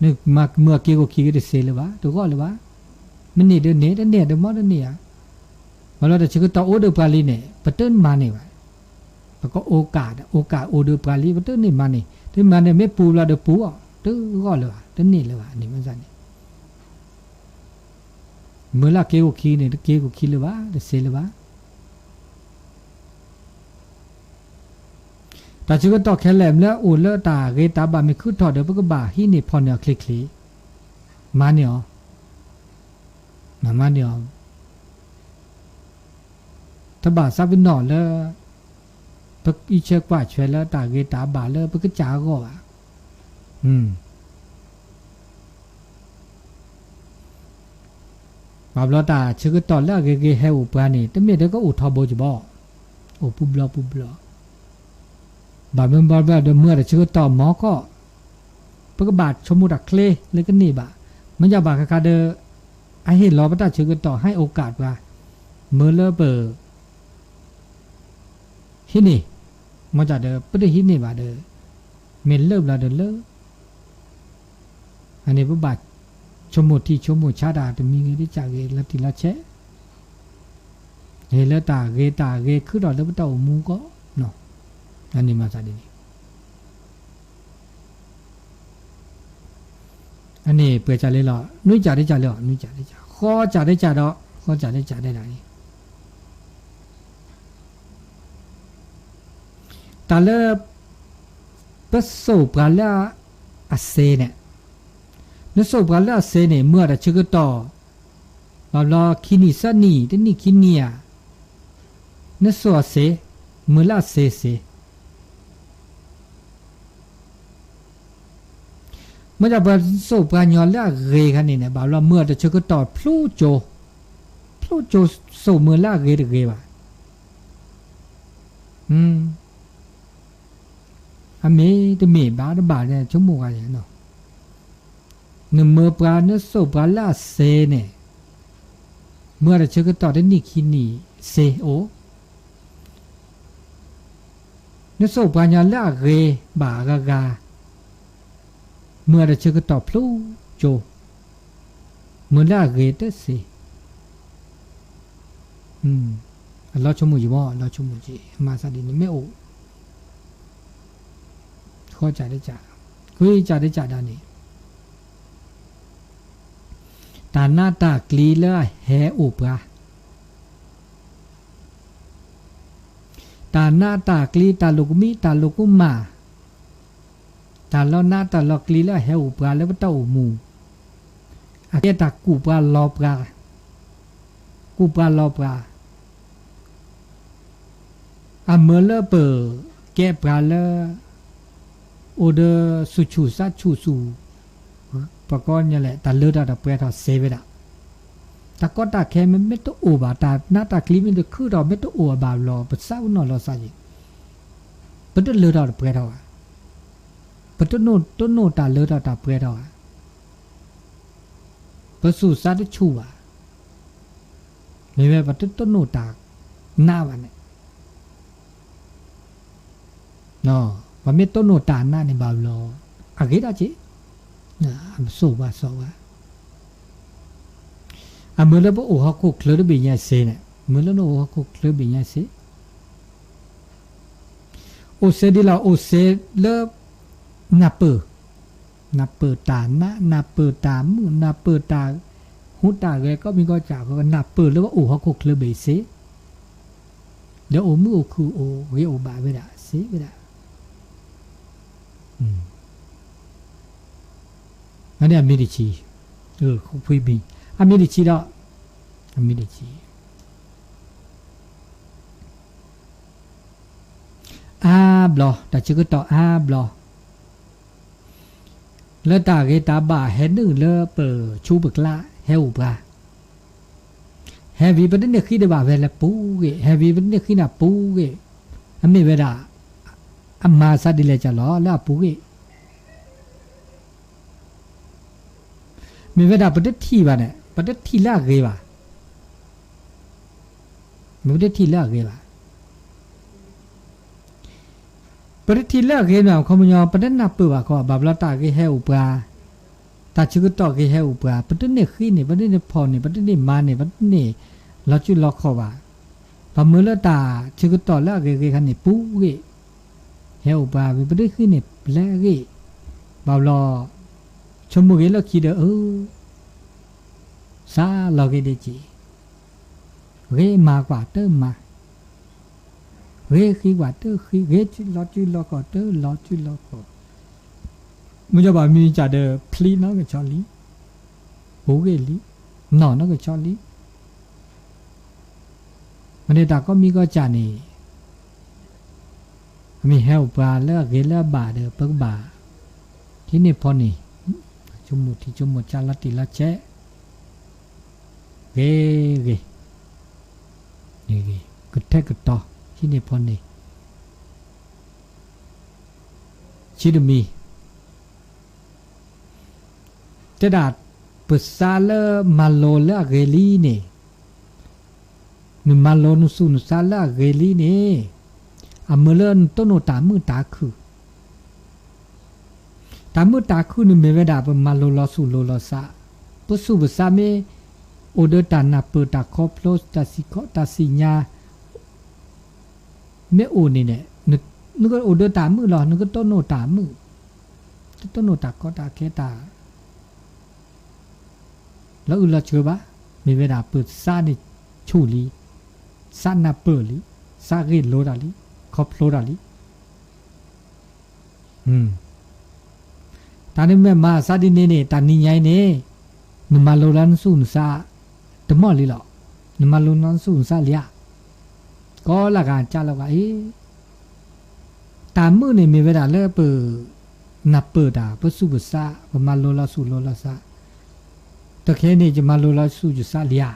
ၢ, မုာ်အက့ၤအိၣ်ခံက့ၤတသ့လၢၤဘၣ်, တဂီၢ်လၢၤဘၣ်, မ့ၢ်န့ၢ်ဒီးန့ၢ်, တန့ၢ်ဒီးမ့ၢ်တန့ၢ်ဧါ. ဘၣ်လီၤတၢ်ဆၢကတီၢ်အိၣ်ဒီးပှၤလံန့ၣ် ပတမၤန့ၢ်ဘၣ်. ပကအိၣ်ကၣ်, အိၣ်ကၣ်အိၣ်ဒီးပှၤလံ ပတန့ၢ်မၤန့ၢ်, တမၤန့ၢ် မ့ၢ်ပူၤဘျီဒီးပူၤအီၤ, တဂီၢ်လၢၤဘၣ်, တန့ၢ်လၢၤဘၣ်န့ၣ်မ့ၢ်န့ၣ် မုာ်လၢက့ၤအိၣ်ခံန့ၣ် တက့ၤအိၣ်ခံလၢၤဘၣ်, တသ့လၢၤဘၣ်. တၢ်ဆၢကတီၢ်ခဲလၢာ် မ့ၢ်လၢအိၣ်လၢတၢ်ဂ့ၤတၢ်ဘၣ်မ့ၢ်ခုၣ်ထီၣ်ဒီး ပကဘၣ်ဟံးန့ၢ်ဖီၣ်န့ၢ်အီၤချ့ချ့, မၤန့ၢ်အီၤ, မၤန့ၢ်အီၤ တဘၣ်သးပ့ၤနီၣ်လၢ ပအံးဆၢကွၢ်ဆၢလၢတၢ်ဂ့ၤတၢ်ဘၣ်လၢပကစၢ်အဂီၢ်ဘၣ်. ဘၣ်ဘျီတၢ်ဆၢကတီၢ်လၢအဂ့ၤဂ့ၤဟဲအိၣ်ပှၤန့ၣ် တမ့ၢ်ဒီးကအိၣ်ထီဘိကဘီ, အိၣ်ပူၤဘျီပူၤဘျီ, ဘၣ်မ့ၢ်ဘၣ်ဘၣ်ဒီးမုာ်တၢ်ဆၢကတီၢ်မီကီၢ်, ပကဘၣ်ဆိကမိၣ်တၢ်ချ့လၢကန့ၢ်ဘၣ်, မ့ၢ်ဒ်ဘၣ်ဃးဃးဒီး အဟ့ၣ်လီၤပတၢ်ဆၢကတီၢ် ဟဲအိၣ်ကၣ်ပှၤ, မ့ၢ်လၢပ ဟံးန့ၢ်, မ့ၢ်ဒ်ဒီး ပတဟံးန့ၢ်ဘၣ်ဒီး မ့ၢ်လၢဘျီဒီးလၢ, အန့ၣ်ပဘၣ်ဆိကမိၣ်ထံဆိကမိၣ်ဆါတၢ်တမံၤဂ့ၤ တကၢ်ဂ့ၤ လီၤတံၢ်လီၤဆဲး, ဟ့ၣ်လၢတၢ်ဂ့ၤတၢ်ဂ့ၤခုၣ်ထီၣ်လၢပတၢ်အိၣ်မူအဂီၢ်, အန့ၣ်မၤသးဒ်န့ၣ် အန့ၣ်ပှဲၤကၢ်လံလီၤ, နွံကၢ်တကၢ်လံလီၤ, နွံကၢ်တကၢ်, ဃီစးဒဲးစးဒီး ဃီစးဒဲးစးဒဲးဒၣ်အံၤ တၢ်လၢ ပစိာ်ပှၤလၢအစ့န့ၣ်, နစိာ်ပှၤလၢအစ့န့ၣ် မုၢ်အတၢ်ဆၢကတီၢ် ဘၣ်ဘျီခံနံၣ်သၢနံၣ် တနံၣ်ခံနံၣ်ဧါ, နစိာ်အစ့, မုၢ်လၢအစ့စ့ မ့ၢ်ဒ်ပစိာ်ပှၤကညီလၢအဂ့ၤခါန့ၣ်န့ၣ် ဘၣ်ဘျီမုၢ်အတၢ်ဆၢကတီၢ်ဖျိကၠိ, ဖျိကၠိစိာ်မုၢ်လၢအဂ့ၤတဂ့ၤဘၣ်. အမ့ၢ်တမ့ၢ်ဘၣ်တဘၣ်န့ၣ် ဆိကမိၣ်ဂၤန့ၣ်, နမၢပှၤနစိာ်ပှၤလၢအစ့န့ၣ် မုၢ်အတၢ်ဆၢကတီၢ်တနံၣ်ခံနံၣ်စ့အိၣ် နစိာ်ပှၤကညီလၢအဂ့ၤဘၣ်အဂၤဂၤ, မုၢ်အတၢ်ဆၢကတီၢ်ဖျိကၠိ, မုၢ်လၢအဂ့ၤတစ့, အလီၤဆိကမိၣ်က့ၤမး အလီၤဆိကမိၣ်က့ၤ အမၤသးဒ်န့ၣ်မ့ၢ်အိၣ်, ဃီစးဒဲးစး, ဃီစးဒဲးစးဒၣ်န့ၣ် တၢ်နးတၢ်ကျံလၢအဟဲအိၣ်ပှၤ တၢ်နးတၢ်ကျံ တၢ်လိာ်ကမံ တၢ်လိာ်ကမၣ်, တၢ်လီၤနးတၢ်လီၤကျံလၢအဟဲအိၣ်ပှၤလၢပတၢ်အိၣ်မူ, အကဲတၢ်ကူၣ်ပှၤလီၤပှၤ, ကူၣ်ပှၤလီၤပှၤ, အမၢလၢပကဲပှၤလၢ အိၣ်ဒီးဆူၣ်ဆူၣ်သးဆူၣ်ဆူၣ် ပကိးညါလဲၣ် တၢ်လၢထီၣ်တၢ်ပှဲၤထီၣ်စ့ဝဲဒၣ်, တၢ်ကီတၢ်ခဲမ့မ့ၢ်တအိၣ်ဘၣ် တၢ်နးတၢ်ကျံမ့ၢ်တခုထီၣ်မ့ၢ်တအိၣ်အဘၣ်လီၤ ပသးပနီၣ်လီၤသးက့ၤ, ပတလၢထီၣ်တၢ်ပှဲၤထီၣ်ဘၣ်, ပတနိၣ်တၢ်လၢထီၣ်တၢ်ပှဲၤထီၣ်ဘၣ်, ပဆူၣ်သးတဆူၣ်ဘၣ်, မ့မ့ၢ်ပတတနိၣ်တၢ်နးဘၣ်န့ၣ် ပမ့ၢ်တနိၣ်တၢ်နးန့ၣ်ဘၣ်လီၤ, အဂ့ၤဒၣ်က့ၤ, အစိာ်ဘၣ်စိာ်ဘၣ်, အမၢလၢပအိၣ်ဟီၣ်ခိၣ်ချၢတဘ့ၣ်ညါစ့န့ၣ် မၢလၢနအိၣ်ဟီၣ်ခိၣ်ချၢဘ့ၣ်ညါစ့, အိၣ်စ့ဒ်လီၤ အိၣ်စ့လၢ နၢ်ပၢၢ်, နၢ်ပၢၢ်တၢ်နး နၢ်ပၢၢ်တၢ်မုာ် နၢ်ပၢၢ်တၢ်ဟူးတၢ်ဂဲၤ ကီၢ်မံၤကီၢ်စဲၣ်အဃိ နၢ်ပၢၢ်လၢပအိၣ်ဟီၣ်ခိၣ်ချၢဘ့ၣ်စ့, ဒီးအိၣ်မုာ်အိၣ်ခုၣ်အိၣ်ဂ့ၤအိၣ်ဘၣ်ဝဲဒၣ်စ့ဝဲဒၣ်, အန့ၣ်အမံၤတဆံ, ဃိဖှံမံၤ, အမံၤတဆံဒီး, အမံၤတဆံ အါဘျီ တၢ်ဆၢကတီၢ်အါဘျီ လၢတၢ်ဂ့ၤတၢ်ဘၣ်ဟဲနုာ်လၢပဆူပကျါ ဟဲအိၣ်ပှၤ, ဟဲဝံၤပတန့ၢ်ဃံဒံးဘၣ်ဝဲလၢပူၤဂ့ၤ, ဟဲဝံၤပတန့ၢ်ဃံန့ၣ်ပူၤဂ့ၤ, အမ့ၢ်ဝဲဒၣ် အမၤသးဒ်လဲၣ်ကလီၤလၢအပူၤဂ့ၤ မ့ၢ်ဝဲဒၣ်ပတထံၣ်ဘၣ်န့ၣ် ပတထံၣ်လၢအဂ့ၤဘၣ်, မ့ၢ်ပတထံၣ်လၢအဂ့ၤဘၣ်, ပတထံၣ်လၢအဂ့ၤန့ၣ် အခီပညီ ပတနၢ်ပၢၢ်ဘၣ်ခီ ဘၣ်ဘျီတၢ်ဂ့ၤဟဲအိၣ်ပှၤ, တၢ်ဆၢကတီၢ်ဂ့ၤဟဲအိၣ်ပှၤ ပတန့ၢ်ဃံန့ၣ် ပတန့ၢ်ဖီၣ်န့ၣ် ပတန့ၢ်မၤန့ၣ် ပတန့ၢ်လီၤစုလီၤခီၣ်ဘၣ်, ပမုၢ်လၢတၢ်ဆၢကတီၢ်လၢအဂ့ၤဂ့ၤခါန့ၣ် ပူၤဂ့ၤ ဟဲအိၣ်ပှၤ ပတဃံန့ၣ် ပျဲဂ့ၤ, ဘၣ်ဘျီ ဆိကမိၣ်ဂ့ၤလၢခံဒီး အၢ စးလီၤဂ့ၤဒဲးက့ၤ, ဂ့ၤမၤကွၢ်တမၤ, ဂ့ၤဃံကွၢ်တဃံ, ဂ့ၤလီၤစုလီၤခီၣ်တလီၤစုလီၤခီၣ်, မ့ၢ်ယဘၣ်မံၤကဒီး ဖျံးနီၢ်ကဆီလံ, ပူၤဂ့ၤလံ, နီၢ်နီၢ်ကဆီလံ မ့ၢ်န့ၣ်တၢ်ကီၢ်မံၤကီၢ်စဲၣ်န့ၣ် အမ့ၢ်ဟဲအိၣ်ပှၤလၢအဂ့ၤလၢအဘၣ်ဒီး ပကဘၣ် ထံန့ၢ်ဖီန့ၣ် ဆိကမိၣ်ထံဆိကမိၣ်ဆးလီၤတံၢ်လီၤဆဲး ဂ့ၤဂ့ၤ ကထဲကတီၤထံန့ၢ်ဖီန့ၣ် ဆံတမံၤ တဲဒၣ် ပသးလၢမၤလိလၢအဂ့ၤလံန့ၣ်, နမၤလိနသူၣ်နသးလၢအဂ့ၤလံန့ၣ်, အမ့ၢ်လၢနတိၢ်နီၣ်တၢ်မုာ်တၢ်ခုၣ်, တၢ်မုာ်တၢ်ခုၣ်န့ၣ်မ့ၢ်ဝဲဒၣ် ပမၤလိလီၤသူၣ်လိၤလီၤသး, ပသူၣ်ပသးမ့ၢ်အိၣ်ဒီးတၢ်နၢ်ပၢၢ်တၢ်ခီဖျိတၢ်စံးခီၣ်တၢ်စံးညါ မ့ၢ်အိၣ်န့ၣ်န့ၣ်, နကအိၣ်ဒီးတၢ်မုာ်လီၤ, နကတိၢ်နီၣ်တၢ်မုာ်, တတိၢ်နီၣ်တၢ်ကီတၢ်ခဲတၢ် လီၤအုၣ်လီၤဆၢဘၣ် မ့ၢ်ဝဲဒၣ်ပသးန့ၣ်ဆူၣ်လံ, သးနၢ်ပၢၢ်လံ, သးဂ့ၢ်လိတၢ်လံ, ခီဖျိတၢ်လံ. တၢ်န့ၣ်မ့ၢ်မၤသးဒ်န့ၣ်န့ၣ် တၢ်နံၤညါအံၤန့ၣ် နမၤလိလီၤနသူၣ်နသး တမီၢ်လံလီၤ. နမၤလိလီၤနသူၣ်နသးလံဧါ. ကိးလၢဂၤကၢ်လီၤဂၤအံၤ တၢ်မုာ်န့ၣ်မ့ၢ်ဝဲဒၣ်လၢပ နၢ်ပၢၢ်တၢ် ပသူၣ်ပသး ပမၤလိလီၤသူၣ်လိလီၤသး, တခဲန့ၣ် ယမၤလိလီၤသူၣ်ယသးလံဧါ.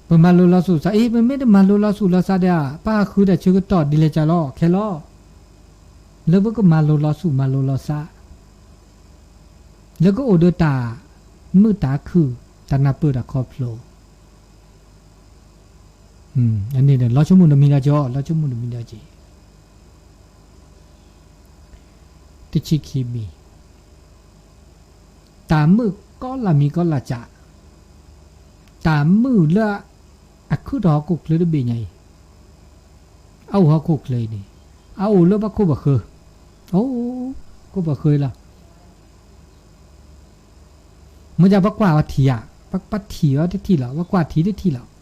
ပမၤလိလီၤသူၣ်သး အံၤ ပမ့ၢ်တမၤလိလီၤသူၣ်လီၤသးဒီး ပၣ်ဃုတၢ်ဆၢကတီၢ်ဒ်လဲၣ်ကၢ်လီၤ ခဲလီၤ. လၢပကမၤလိလီၤသူၣ်မၤလိလီၤသး လၢကအိၣ်ဒီးတၢ်မုာ်တၢ်ခုၣ် တၢ်နၢ်ပၢၢ်တၢ်ခီဖျိ အန့ၣ်ဒီး လီၤဆိကမိၣ်တမံၤဒီးကီး လီၤဆိကမိၣ်တမံၤဒီးကီး တဆံခံမံၤ တၢ်မုာ်ကီလၢ်မံၤကီလၢ်စး, တၢ်မုာ်လၢအခုၣ်ထီၣ်ဟီၣ်ခိၣ်ချၢတဘ့ၣ်ညါအံၤ, အအိၣ်ဟီၣ်ခိၣ်ချၢအံၤန့ၣ်, အအိၣ်လၢပခိၣ်ပဃၢၤ, အိၣ်ခိၣ်ပဃၢၤလီၤ. မ့ၢ်ဒ်ပကွၢ်အီၤထံၣ်ဧါ, ပထံၣ်အီၤတထံၣ်လီၤ, ပကွၢ်ထံၣ်တထံၣ်လီၤ.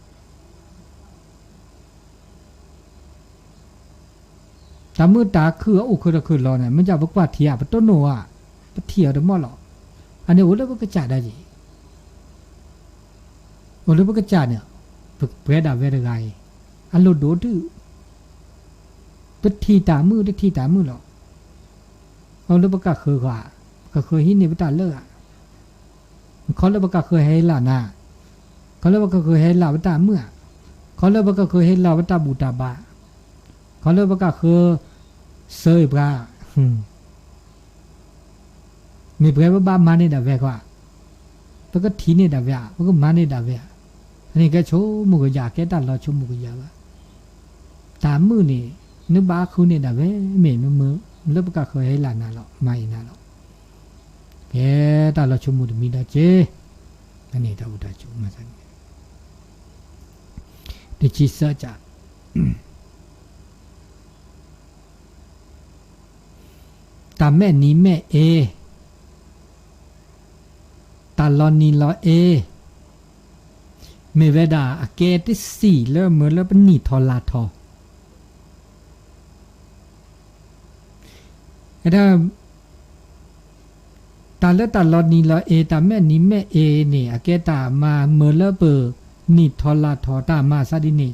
တၢ်မုာ်တၢ်ခုၣ်အအိၣ်ခၢၣ်တၢ်ခၢၣ်လီၤန့ၣ် မ့ၢ်ဒ်ပကွၢ်ထံၣ်ဧါ, ပတိၢ်နီၣ်ဧါ, ပထံၣ်အီၤတမီၢ်လီၤ. အန့ၣ်အိၣ်လၢပကစၢ်ဒၣ်က့ၤ, အိၣ်လၢပကစၢ်န့ၣ်, ပပှဲၤဒၣ်ဝဲတဂၤအံၤ, အလိၣ်ဒိၣ်တုၤ, ပထံၣ်တၢ်မုာ်တထံၣ်တၢ်မုာ်လီၤ. အိၣ်လၢပကဃၢၤဧါ, ပကဃၢၤဟံးန့ၢ်ပတၢ်လၢဧါ ခီလၢပကဃၢၤဟဲလၢ်နၤ, ခီလၢပကဃၢၤဟဲလၢ်ပတၢ်မုာ်ဧါ, ခီလၢပကဃၢၤဟဲလၢ်ပတၢ်ဘူၣ်တၢ်ဘါ, ခီလၢပကဃၢၤစၢၤပှၤ, မ့ၢ်ပှဲၤပဘၣ်မၤန့ၢ်ဒၣ်ဝဲဧါ, ပကထံၣ်န့ၢ်ဒၣ်ဝဲဧါ, ပကမၤန့ၢ်ဒၣ်ဝဲဧါ, အန့ၣ်ကဲဆိကမိၣ်ကယၤ, ကဲတၢ်လီၤဆိကမိၣ်ကယၤဘၣ်. တၢ်မုာ်န့ၣ် နဘၣ်ဃုန့ၢ်ဒၣ်ဝဲ, မ့ၢ်မုာ်လၢပကဃၢၤဟဲလၢ်နၤလီၤ, မၤအံၤနၤလီၤ. ကဲတၢ်လီၤဆိကမိၣ်တမံၤဒီးက့ၤ, အန့ၣ်တၢ်အိၣ်တၢ်ဆိးမၤသးန့ၣ်, တဆံသၢကၢ်, တၢ်မဲာ်နံၤမဲာ်အ့, တၢ်လီၤနံၤလီၤအ့, မ့ၢ်ဝဲဒၣ်အကဲတစံၣ်လၢမုာ်လၢပနံၣ်ထီၣ်လါထီၣ် တၢ်လၢတၢ်လီၤနံၤလီၤအ့ တၢ်မဲာ်နံၤမဲာ်အ့န့ၣ် အကဲတၢ်မၤမုာ်လၢပနံၣ်ထီၣ်လါထီၣ် တၢ်မၤသးဒ်န့ၣ်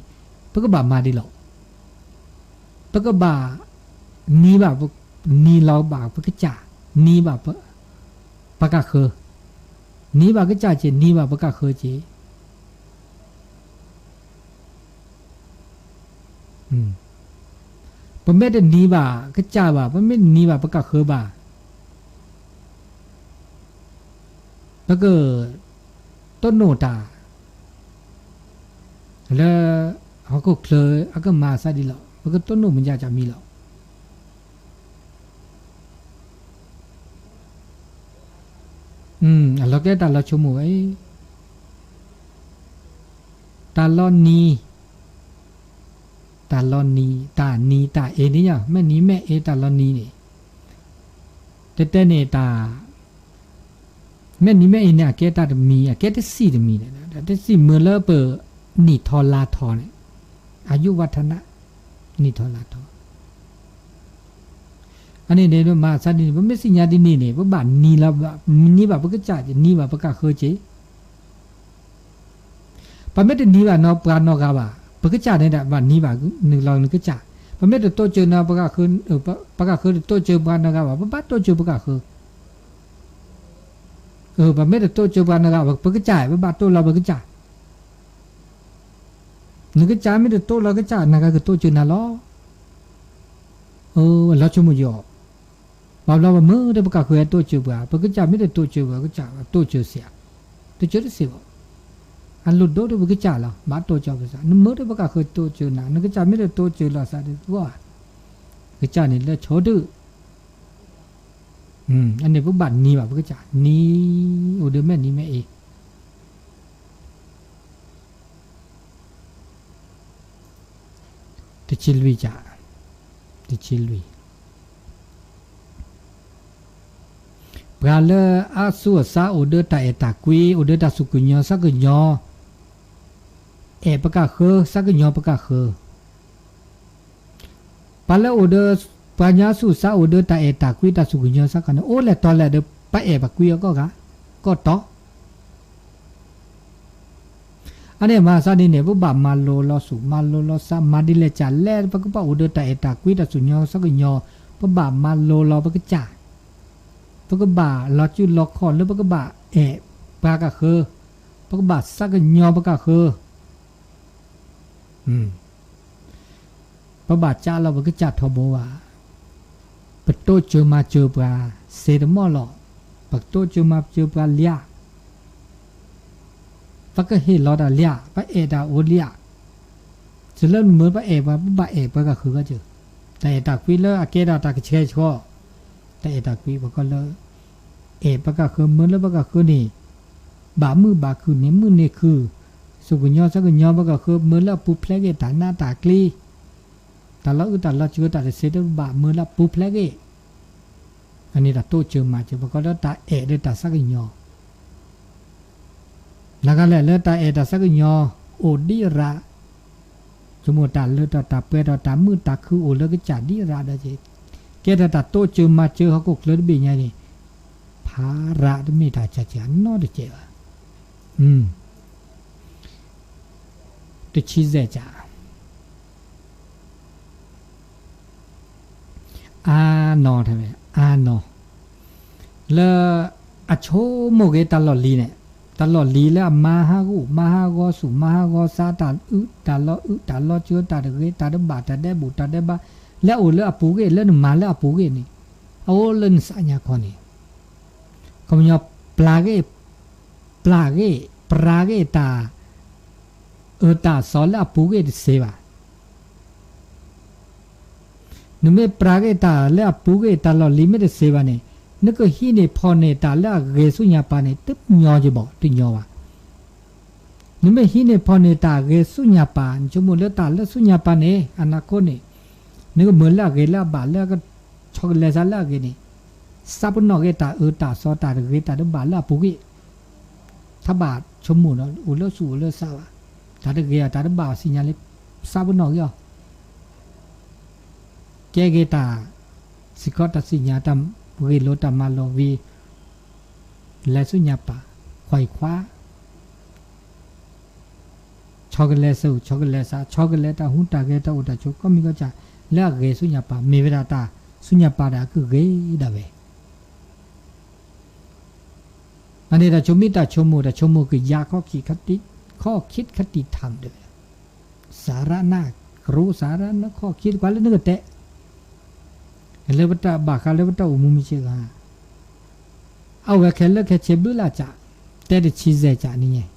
ပကဘၣ်မၤဒ်လဲၣ်. ပကဘၣ်နံၤဘၣ်, နံၤလီၤဘၣ်ပကစၢ်, နံၤဘၣ်ပကဃၢၤ, နံၤဘၣ်ကစၢ်က့ၤ, နံၤဘၣ်ပကဃၢၤက့ၤ ပမ့ၢ်တနံၤဘၣ်ကစၢ်ဘၣ်, ပမ့ၢ်တနံၤဘၣ်ပကဃၢၤဘၣ်, ပကတိၢ်နီၣ်တၢ် လၢဟီၣ်ခိၣ်ချၢအကမၤသးဒ်လဲၣ်, ပကတိၢ်နီၣ်မ့ၢ်ယၤကမံၤလီၤ. အလီၤကဲတၢ်လီၤဆိကမိၣ်ဝဲ, တၢ်လီၤနံၤ, တၢ်လီၤနံၤ, တၢ်နံၤတၢ်အ့န့ၣ်ယါ, မဲာ်နံၤမဲာ်အ့ တၢ်လီၤနံၤန့ၣ်, တဲတဲန့ၣ်တၢ် မဲာ်နံၤမဲာ်အ့န့ၣ် အကဲတၢ်တမံၤ, အကဲတစံၣ်တမံၤန့ၣ်, တစံၣ်မုာ်လၢပနံၣ်ထီၣ်လါထီၣ်န့ၣ်, အယုဝထန, နံၣ်ထီၣ်လါထီၣ်. အန့ၣ်န့ၣ် မၤသးဒ်န့ၣ် ပမ့ၢ်သ့ၣ်ညါဒ်န့ၣ်န့ၣ် ပဘၣ်နံၤလီၤ, နံၤဘၣ်ပကစၢ်က့ၤ, နံၤဘၣ်ပကဃၢၤက့ၤ ပမ့ၢ်တနံၤဘၣ်နီၢ်ပှၤနီၢ်ဂၤဘၣ်, ပကစၢ်န့ၣ်ဒၣ်ဘၣ်နံၤဘၣ်နုာ်လီၤနကစၢ်, ပမ့ၢ်တတိစၢၤနီၢ်, ပကဃၢၤတတိစၢၤပှၤနီၢ်ဂၤဘၣ်, ပဘၣ်တိစၢၤပကဃၢၤ, ပမ့ၢ်တတိစၢၤပှၤနီၢ်ဂၤဘၣ်, ပကစၢ် ပဘၣ်တိလီၤပကစၢ်, နကစၢ်မ့ၢ်တတိလီၤကစၢ် နဂၤကတိစၢၤနၤလီၤ. လီၤဆိကမိၣ်ယီၤ ဘၣ်ဘျီပမ့ၢ်တပကဃၢၤတိစၢၤပှၤ, ပကစၢ်မ့ၢ်တတိစၢၤပှၤ ကစၢ်တိစၢၤစ့ၢ်ဧါ, တိစၢၤတစ့ၢ်ဘၣ်, အလိၣ်ဒိၣ်ဒီးပကစၢ်လီၤ, ဘၣ်တိစၢၤပကစၢ်, နမ့ၢ်တပကဃၢၤတိစၢၤနၤ, နကစၢ်မ့ၢ်တတိစၢၤလီၤသးဒီးသဝီဧါ, ကစၢ်န့ၣ်လၢဆိဒုး, အန့ၣ်ပဘၣ်နံၤဘၣ်ပကစၢ်, နံၤအိၣ်ဒီးမဲာ်နံၤမဲာ်အ့ တဆံလွံၢ်ကၢ်, တဆံလွံၢ်, တဆံလွံၢ်, ပ ပှၤလၢအဆူၣ်အစါအိၣ်ဒီးတၢ်အဲၣ်တၢ်ကွံ အိၣ်ဒီးတၢ်စူၢ်ကညီၤဆၢကညီၤ အဲၣ်ပကၢ်ဃၢၤ ဆၢကညီၤပကၢ်ဃၢၤ, ပှၤလၢအိၣ်ဒီး ပှၤညါဆူၣ်စါအိၣ်ဒီးတၢ်အဲၣ်တၢ်ကွံ တၢ်စူၢ်ကညီၤဆၢကညီၤန့ၣ် အိၣ်လဲၤတီၤလဲၤဒီး ပအဲၣ်ပကွံအီၤကိးဂၤ ကိးတီၤ အန့ၣ်မၤစၢ်ဒ်န့ၣ် ပဘၣ်မၤလိလီၤဆူၣ် မၤလိလီၤစါ မၤဒ်လဲၣ်ကလဲၣ် ပကဘၣ်အိၣ်ဒီးတၢ်အဲၣ်တၢ်ကွံ တၢ်စူၢ်ကညီၤဆၢကညီၤ, ပဘၣ်မၤလိလီၤပကစၢ်, ပကဘၣ်လီၤစုလီၤခီၣ်လၢပကဘၣ်အဲၣ်ပှၤကၢ်ဃၢၤ, ပကဘၣ်ဆၢကညီၤပကၢ်ဃၢၤ ပဘၣ်ကၢ်လီၤပကစၢ်ထီဘိဘၣ်, ပတိစၢၤမၤစၢၤပှၤ စ့တမီၢ်လီၤ, ပတိစၢၤမၤစၢၤပှၤလၢ ပကဟ့ၣ်လီၤတၢ်လၢ ပအဲၣ်တၢ်အိၣ်လၢ တုၤလၢမ့ၢ်ပအဲၣ်ပှၤ ပဘၣ်အဲၣ်ပှၤကၢ်ဃၢၤဂီၢ်စၢၤ, တၢ်အဲၣ်တၢ်ကွံလၢအကဲဒၣ်တၢ်ကဆှဲကဆှီ, တၢ်အဲၣ်တၢ်ကွံပှၤကီၢ်လၢ အဲၣ်ပှၤကၢ်ဃၢၤ မၢလၢပှၤကၢ်ဃၢၤန့ၣ် ဘၣ်မုာ်ဘၣ်ခုၣ်န့ၣ်မုာ်န့ၢ်ခုၣ်, စူၢ်ကညီၤဆၢကညီၤပှၤကၢ်ဃၢၤ မၢလၢအပူၤဖျဲးဂ့ၤ တၢ်နးတၢ်ကျံ တၢ်လီၤအုၣ်တၢ်လီၤစၢၤ တၢ်တဆ့တဘၣ် မၢလၢအပူၤဖျဲးဂ့ၤ, အန့ၣ်တၢ်တိစၢၤမၤစၢၤ ပှၤကီၢ်လၢတၢ်အဲၣ်ဒီးတၢ်ဆၢကညီၤ နကလဲၣ်လၢတၢ်အဲၣ်တၢ်ဆၢကညီၤ အိၣ်ဒံးရး, ဆိကမိၣ်တၢ်လၢတၢ်ပှဲၤဒီးတၢ်မုာ်တၢ်ခုၣ်အိၣ်လၢကစၢ်ဒံးရးဒီး ကဲထီၣ်တၢ်တိစၢၤမၤစၢၤဟီၣ်ခိၣ်ချၢတဘ့ၣ်ညါန့ၣ်, ဖးရးတမ့ၢ်တၢ်ကၢ်ကၢ်နီတစဲးဘၣ်. တဆံစဲးကၢ် အါနီၤ အါနီၤ လၢအဆိကမိၣ်က့ၤတၢ်လီၢ်လံၤန့ၣ်, တၢ်လီၢ်လံၤလၢအမၤဟးဂီၤ မၤဟးဂီၤဆူၣ် မၤဟးဂီၤစါ တၢ်အုၣ်တၢ်လီၤအုၣ်တၢ်လီၤစၢၤ တၢ်တဂ့ၤ တၢ်တဘၣ် တၢ်ဒဲးဘူး တၢ်ဒဲးဘး လၢအအိၣ်လၢအပူၤဂ့ၤ လၢနမၤလၢအပူၤဂ့ၤန့ၣ်, အအိၣ်လၢနသးညါခီန့ၣ်, ခီပညီ ပျၢ်ဂ့ၤ ပျၢ်ဂ့ၤ ပျၢ်ဂ့ၤတၢ် အၢတၢ်သီလၢအပူၤဂ့ၤတသ့ဘၣ်. နမ့ၢ်ပျၢ်ဂ့ၤတၢ်လၢအပူၤဂ့ၤ တၢ်လီၢ်လံၤမ့ၢ်တသ့ဘၣ်န့ၣ်, နကဟံးန့ၢ်ဖီၣ်န့ၢ်တၢ်လၢအဂ့ၤဆူညါပၤန့ၣ် တညီယဘၣ် တညီဘၣ်. နမ့ၢ်ဟံးန့ၢ်ဖီၣ်န့ၢ်တၢ်ဂ့ၤဆူညါပၤ နဆိကမိၣ်လၢတၢ်လၢဆူညါပၤန့ၣ် အနၢ်ခိန့ၣ်, နကမၢလၢအဂ့ၤလၢအဘၣ်လၢ ဆီကလဲၤစးလၢအဂ့ၤန့ၣ်, စးပနီၣ်ဂ့ၤတၢ်အၢတၢ်သီတၢ်တဂ့ၤတၢ်တဘၣ်လၢအပူၤဂ့ၤ, တဘၣ်ဆိကမိၣ်ဒီး အိၣ်လၢဆူၣ်အိၣ်လၢစးဘၣ်, တၢ်တဂ့ၤအတၢ်တဘၣ်အီၤသ့ၣ်ညါလၢ စးပနီၣ်ဂ့ၤအီၤ ကဲဂ့ၤတၢ် စ့ၢ်ကီးတၢ်သ့ၣ်ညါတၢ်ဂ့ၢ်လိာ်တၢ်မၤလိာ်ဝံၤ လဲၤဆူညါပၤ ခွဲးခွါ ဆီကလဲၤဆူၣ် ဆီကလဲၤစး ဆီကလဲၤတၢ်ဟူးတၢ်ဂဲၤတၢ်အိၣ်တၢ်ဆိး ကိးမံၤကိးကၢ် လၢအဂ့ၤဆူညါပၤ မ့ၢ်ဝဲဒၣ်တၢ်ဆူညါပၤဒီးအကဂ့ၤဒၣ်ဝဲ အန့ၣ်တၢ်ဆိမိၣ်တၢ်ဆိကမိၣ် တၢ်ဆိကမိၣ်ကယၤ ခီၣ်ခံခတံၢ် ထၢမ် တဲဝဲဒၣ် စၤရနၢ် ကရိစၤရနၢ် ခီၣ်ခံတကွၢ်လၢနကတဲ လၢပတၢ်ဘၣ်ဃးလၢပတၢ်အိၣ်မူမုၢ်ဆ့ၣ်ဂၤ အဝဲခဲလၢာ်ခဲဆ့ဘျုးလၢ်ကၢ် တဲတဆံစဲးကၢ်န့ၣ်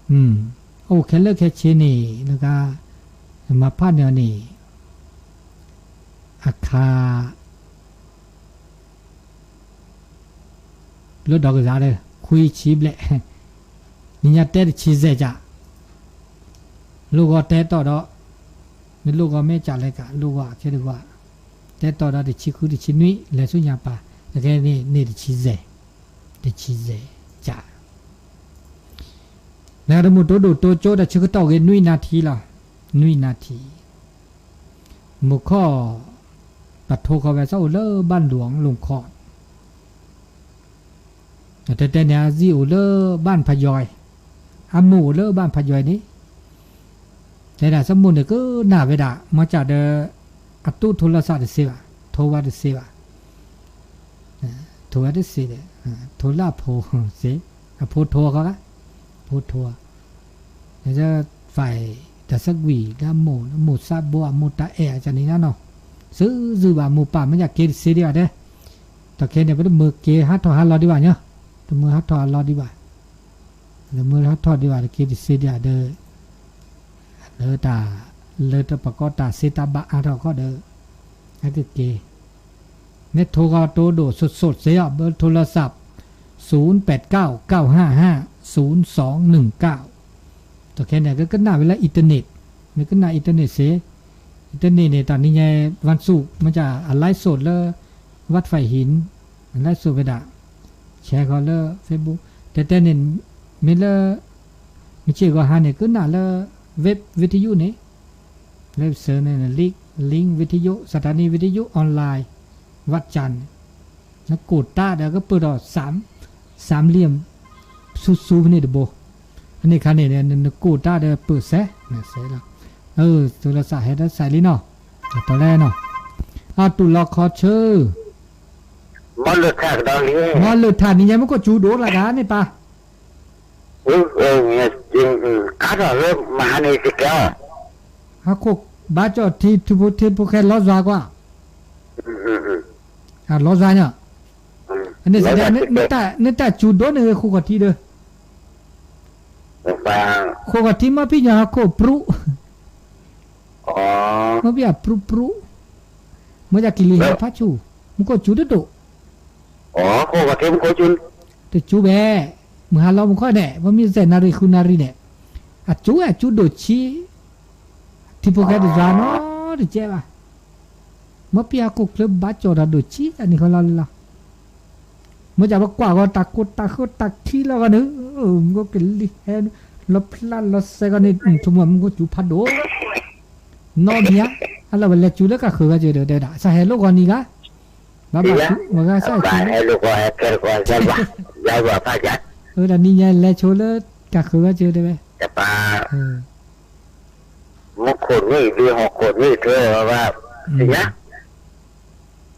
အအိၣ်ခဲလၢာ်ခဲဆ့န့ၣ် လၢက မၤဖးန့ၢ်အီၤန့ၣ် အခါ လၢဒီကစၢ်ဒီး ခွံဆံဘျဲၣ် နညါတဲတဆံစဲးကၢ် လိၣ်ဂီၤတဲတီၢ်ဒီး မ့ၢ်လိၣ်ဂီၤမ့ၢ်ကၢ်လဲၤကၢ် လိၣ်ဂီၤခဲတဂီၤ တဲတီၢ်ဒီးတဆံဃုတဆံနွံ လဲၤဆူညါပၤ တကဲန့ၣ်န့ၣ်တဆံစဲး တဆံစဲးကၢ် နတမုၢ်တိဒိၣ်တိကၠိ တၢ်ဆၢကတီၢ်ဂ့ၤ နွံနၣ်ထံလီၤ နွံနၣ်ထံ မုၢ်ခီၣ် ပထိဃီၤဝဲဆၢအိၣ်လၢဘၣ်လူၣ်လူၣ်ခီၣ် တဲတဲန့ၣ် အဇံၣ်အိၣ်လၢဘၣ်ဖးယွၤအံၤ အမိၢ်အိၣ်လၢဘၣ်ဖးယွၤအံၤန့ၣ် တဲဒၣ်ဆၢမိၢ်န့ၣ် ကနၣ်ဝဲဒၣ် မ့ၢ်ကၢ်ဒီး အတူၢ်ထိလီၤစးတသ့ဘၣ် ထိဝဲတသ့ဘၣ် ထိဝဲတသ့ဒီး ထိလၢအဖိသ့ အဖိထိအီၤခီဂၤ အဖိထိအီၤ ဖဲ တၢ်ဆၢကွံာ်လၢအမိၢ် မိၢ်သးဘိ အမိၢ်တၢ်အဲၣ်အကန့ၣ်နီၤ စုာ်စုာ်ဘၣ် မိၢ်ပၢ်မ့ၢ်ကၢ်က့ၤတသ့ဒံးဘၣ်တဲ တၢ်ခဲန့ၣ် ပတမၢက့ၤဟးထီၣ်ဟးလီၤဒံးဘၣ်ညီ တမၢဟးထီၣ်ဟးလီၤဒံးဘၣ် တမၢဟးထီၣ်ဒံးဘၣ် တက့ၤတသ့ဒံးဘၣ်ဒီး လၢတၢ် လၢတပကီၢ်တၢ်စ့တၢ်ဘၣ်အါထီၣ်ခီဒီး အကက့ၤ မ့ၢ်ထိဂီၤတိဒိၣ်စိးစိးစ့အီၤ ဘၢထိလီၤစး သုၣ်ပၢၣ်ကၢ် ကၢ်ဟၣ်ဟၣ် သုၣ်သွင်ၼိုင်ၣ်ကၢ် တခဲန့ၣ် ကကနၣ်ဝဲလၢ internet မ့ၢ်ကနၣ် internet စ့ internet န့ၣ် တၢ်နံၤညါ ဝၣ်စူၣ် မ့ၢ်ကၢ်အ live စဒ်လၢ ဝၣ်ဖၢၣ်ဟံၣ် လၢစိးဖဲဒၣ် ဆဲးဃီၤလၢ Facebook တဲတဲန့ၣ် မ့ၢ်လၢ မုၢ်ဆ့ၣ်ဂီၤဟါန့ၣ် ကနၣ်လၢ web ဝံထယုၣ်န့ၣ် လၢစၢၤန့ၣ် link ဝံထယုၣ် สถานีวิทยุออนไลน์ วัดจันทร์ နကိးတၢ်ဒီးကပၢၢ်ထီၣ် สามเหลี่ยม ဆူဆူဖဲန့ၣ်တဘိ အန့ၣ်ခါန့ၣ် နကိးတၢ်ဒီးပၢၢ်စဲ နစဲလီၤ သုလီၤစးဟဲဒီးစးလံနီၤ တီလဲၣ်နီၤ အတူၢ်လီၤခီဆၢ မီလၢထးကဒီးလံ မီလၢထးနံၤညါမ့ၢ်ကိးစူၤဒိၣ်လၢ်ဂၤန့ၣ်ပၢ် ကါထီၣ်လၢမဟါန့ၣ်တကဲအီၤ ဟးခိၣ်ဘါကၠီၣ်ထံ ထံဖိထံဖိခဲလီၤစွၤကွၢ် လီၤစွၤညါ န့ၣ်စ့ၢ်ကီး နတၢ်စူၤဒိၣ်န့ၣ်ဃိဃီၤထံဒီး ဃိဃီၤထံမီၢ်ဖံၣ်ညီဟးခိၣ်ပြူး မီၢ်ဖံၣ်အပြူးပြူး မ့ၢ်ယကလံၤဟဲဖးဆူၣ် မူခိၣ်စူၤတဒိၣ် တစူၤဘဲ မုၢ်ဟါလီၤမူခိၣ်န့ၣ် ပမ့ၢ်စဲးနၣ်ရံၣ်ဃုနၣ်ရံၣ်န့ၣ် အစူၤဝဲအစူၤဒိၣ်ဆံး ထံဖိခဲတစွၤနီတကဲဘၣ် မ့ၢ်ပှၤဟီၣ်ခိၣ်ချၢဘၣ်ကၠီၣ်တၢ်ဒိၣ်ဆံးတၢ်န့ၣ်ဃီလီၤလီၤ မ့ၢ်ကပကွၢ်ဂီၤတၢ်ကိၢ်တၢ်ဃၢတၢ်ခံလီၤဂီၢ်န့ၣ် မ့ၢ်ကလံၤဟဲ လီၤဖျါလီၤစဲးဂီၢ်န့ၣ် ဆိကမိၣ်မူခိၣ်စူၤဖးဒိၣ် နီၢ်မံၤဧါ အလီၢ်ဝဲလဲၤစူၤလၢကၢ်ဃုာ်ဂၤစၢၤဒီးတဲဝဲဒၣ် စးဟဲလိာ်ဂီၤနံၤဂၤ ဘၣ်ဘၣ်စူၤမ့ၢ်ဂၤစးဟဲစူၤလၢ အဝဲဒၣ်နံၤညါလဲၤဆိလၢကၢ်ဃုာ်ဂၤစၢၤတဲဝဲ မူခိၣ်နံၣ်ဘ့ဟီၣ်ခိၣ်နံၣ်ထွဲဝဲဘၣ် သ့ၣ်ညါ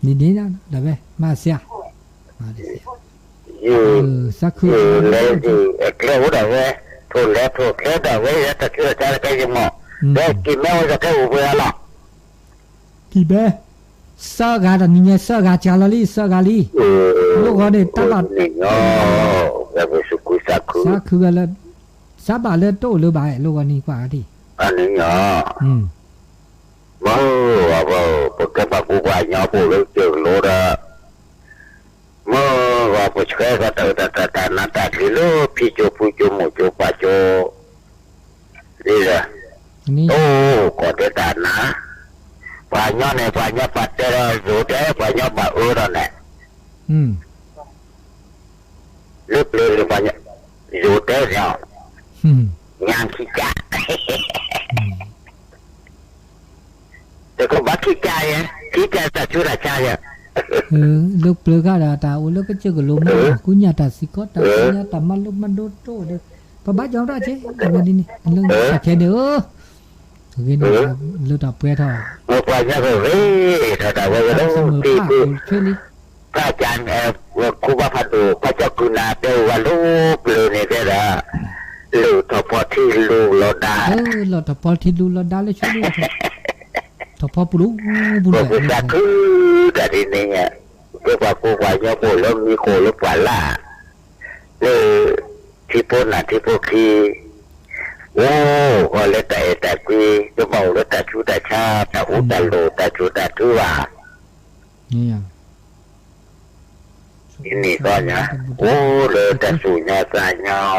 နံၤန့ၣ်ဒၣ်ဝဲ မၤစှၤ ယ စးခု လဲၤ ကျဲအိၣ်ဒၣ်ဝဲ ထိၣ်လဲၤထိၣ်ကျဲဒၣ်ဝဲ ယတၢ်ဆူးတၢ်ဆါလၢကဲယမီၢ် လၢက့ၤမဲဝဲယကဲအိၣ်ပှဲၤအလီၢ် ကံၣ်ဘဲ စၢဂၤတၢ်နံၤညါစၢဂၤစှၤလီၤလံ စၢဂၤလံ လိၣ်ဂီၤန့ၣ်တၢ်ဘၣ် န့ၣ်ညီ ဝဲပစူးခုစးခု စးခုဂၤလၢ စးဘၣ်လၢတအိၣ်လၢၤဘၣ် လိၣ်ဂီၤနံၤကွၢ်ဂၤဒံး အန့ၣ်ညီ မ့ၢ် ပကဲပှၤကူပှၤကညီပအိၣ်လၢကစၢၢ်ကလိဒီး မ့ၢ်ဂီၤပဆှၢကီးတၢ်အၢတၢ်သီတၢ်နါတၢ်ကျံၤလၢ ဖံကၠိဖုကၠိမိၢ်ကၠိပၢ်ကၠိ လံဒီး အိၣ်ကီၢ်တဲတၢ်နါ ပှၤကညီန့ၣ် ပှၤကညီပာ်တဲဒီးယိၤတဲ ပှၤကညီဘၣ်အၢဒီးန့ၣ် လၢပျၢၤန့ၣ်ပှၤကညီ ယိၤတဲန့ၣ် ညါခံကၢ် တကဘၣ်ခံကၢ်ယဲ ခံကၢ်တၢ်ဆူးတၢ်ဆါယဲ လၢပျၢၤခါဒီးတၢ်အိၣ်လၢကစၢၢ်ကလိမ့ၢ် ကူညၣ်တၢ်စံးကီးတၢ်ကူညါတၢ်မၤလိမၤဒိတိၣ်ဒီး ပဘၣ်ကၠီဒၣ်က့ အဝဲဒ်န့ၣ် လၢတၢ်ခဲန့ၣ်ဧၢ ဂ့ၤန့ၣ် လၢတၢ်ပှဲၤထီၣ် မ့ၢ်ပှၤညါကဂ့ၤထီၣ်တၢ်ဝဲကဒီး သံၣ်ပူၤ တၢ်ကၢ် ဝဲခူဘၣ်ဖးဒိၣ် ပှၤကၠီၣ်ကုၢ်နၤတဲဝဲလၢပျၢၤန့ၣ်တဲဒၣ် လၢထီၣ်ဖီထံလူလီၤဒါ လီၤထီၣ်ဖီထံလူလီၤဒါလၢဆိလၢ ထီၣ်ဖီပူၤလူပူၤလူ ပကစၢ်ခုတၢ်ဒ်န့ၣ် ပပှၤကူပှၤကညီပအိၣ်လၢမံၤဃိၣ်လၢပှၢ်လၢ် လၢ ထံဖိနၢ်ထံဖိခံ အိၣ်ဂီၢ်လၢတၢ်အဲၣ်တၢ်ကွံ တဘၣ်အိၣ်လၢတၢ်ဆူးတၢ်ဆါ တၢ်အူတၢ်လိၤ တၢ်စူးတၢ်ထုဘၣ် ဒ်န့ၣ်ဃီညါ အိၣ်လၢတၢ်သူၣ်ညီသးညီ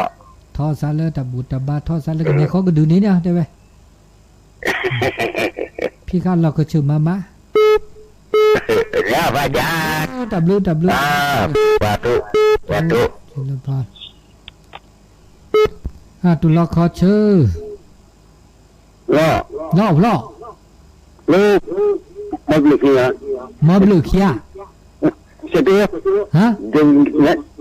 ထီၣ်စးလၢတၢ်ဘူၣ်တၢ်ဘါ ထီၣ်စးလၢကနဲၣ်ဃီကဒုးန့ၣ်န့ၣ် တဲဝဲ ဖံးဃာ်လီၢ်ခဆၢၣ်မၤမၤ တၢ်ဘျုး တၢ်ဘျုး ပှၤဒိၣ် ပှၤဒိၣ် တူၢ်လီၤခီဆၢ လီၤဖျီ လၢ မီဘျုးခံဂၤ မီဘျုးခံဂၤ ဟါ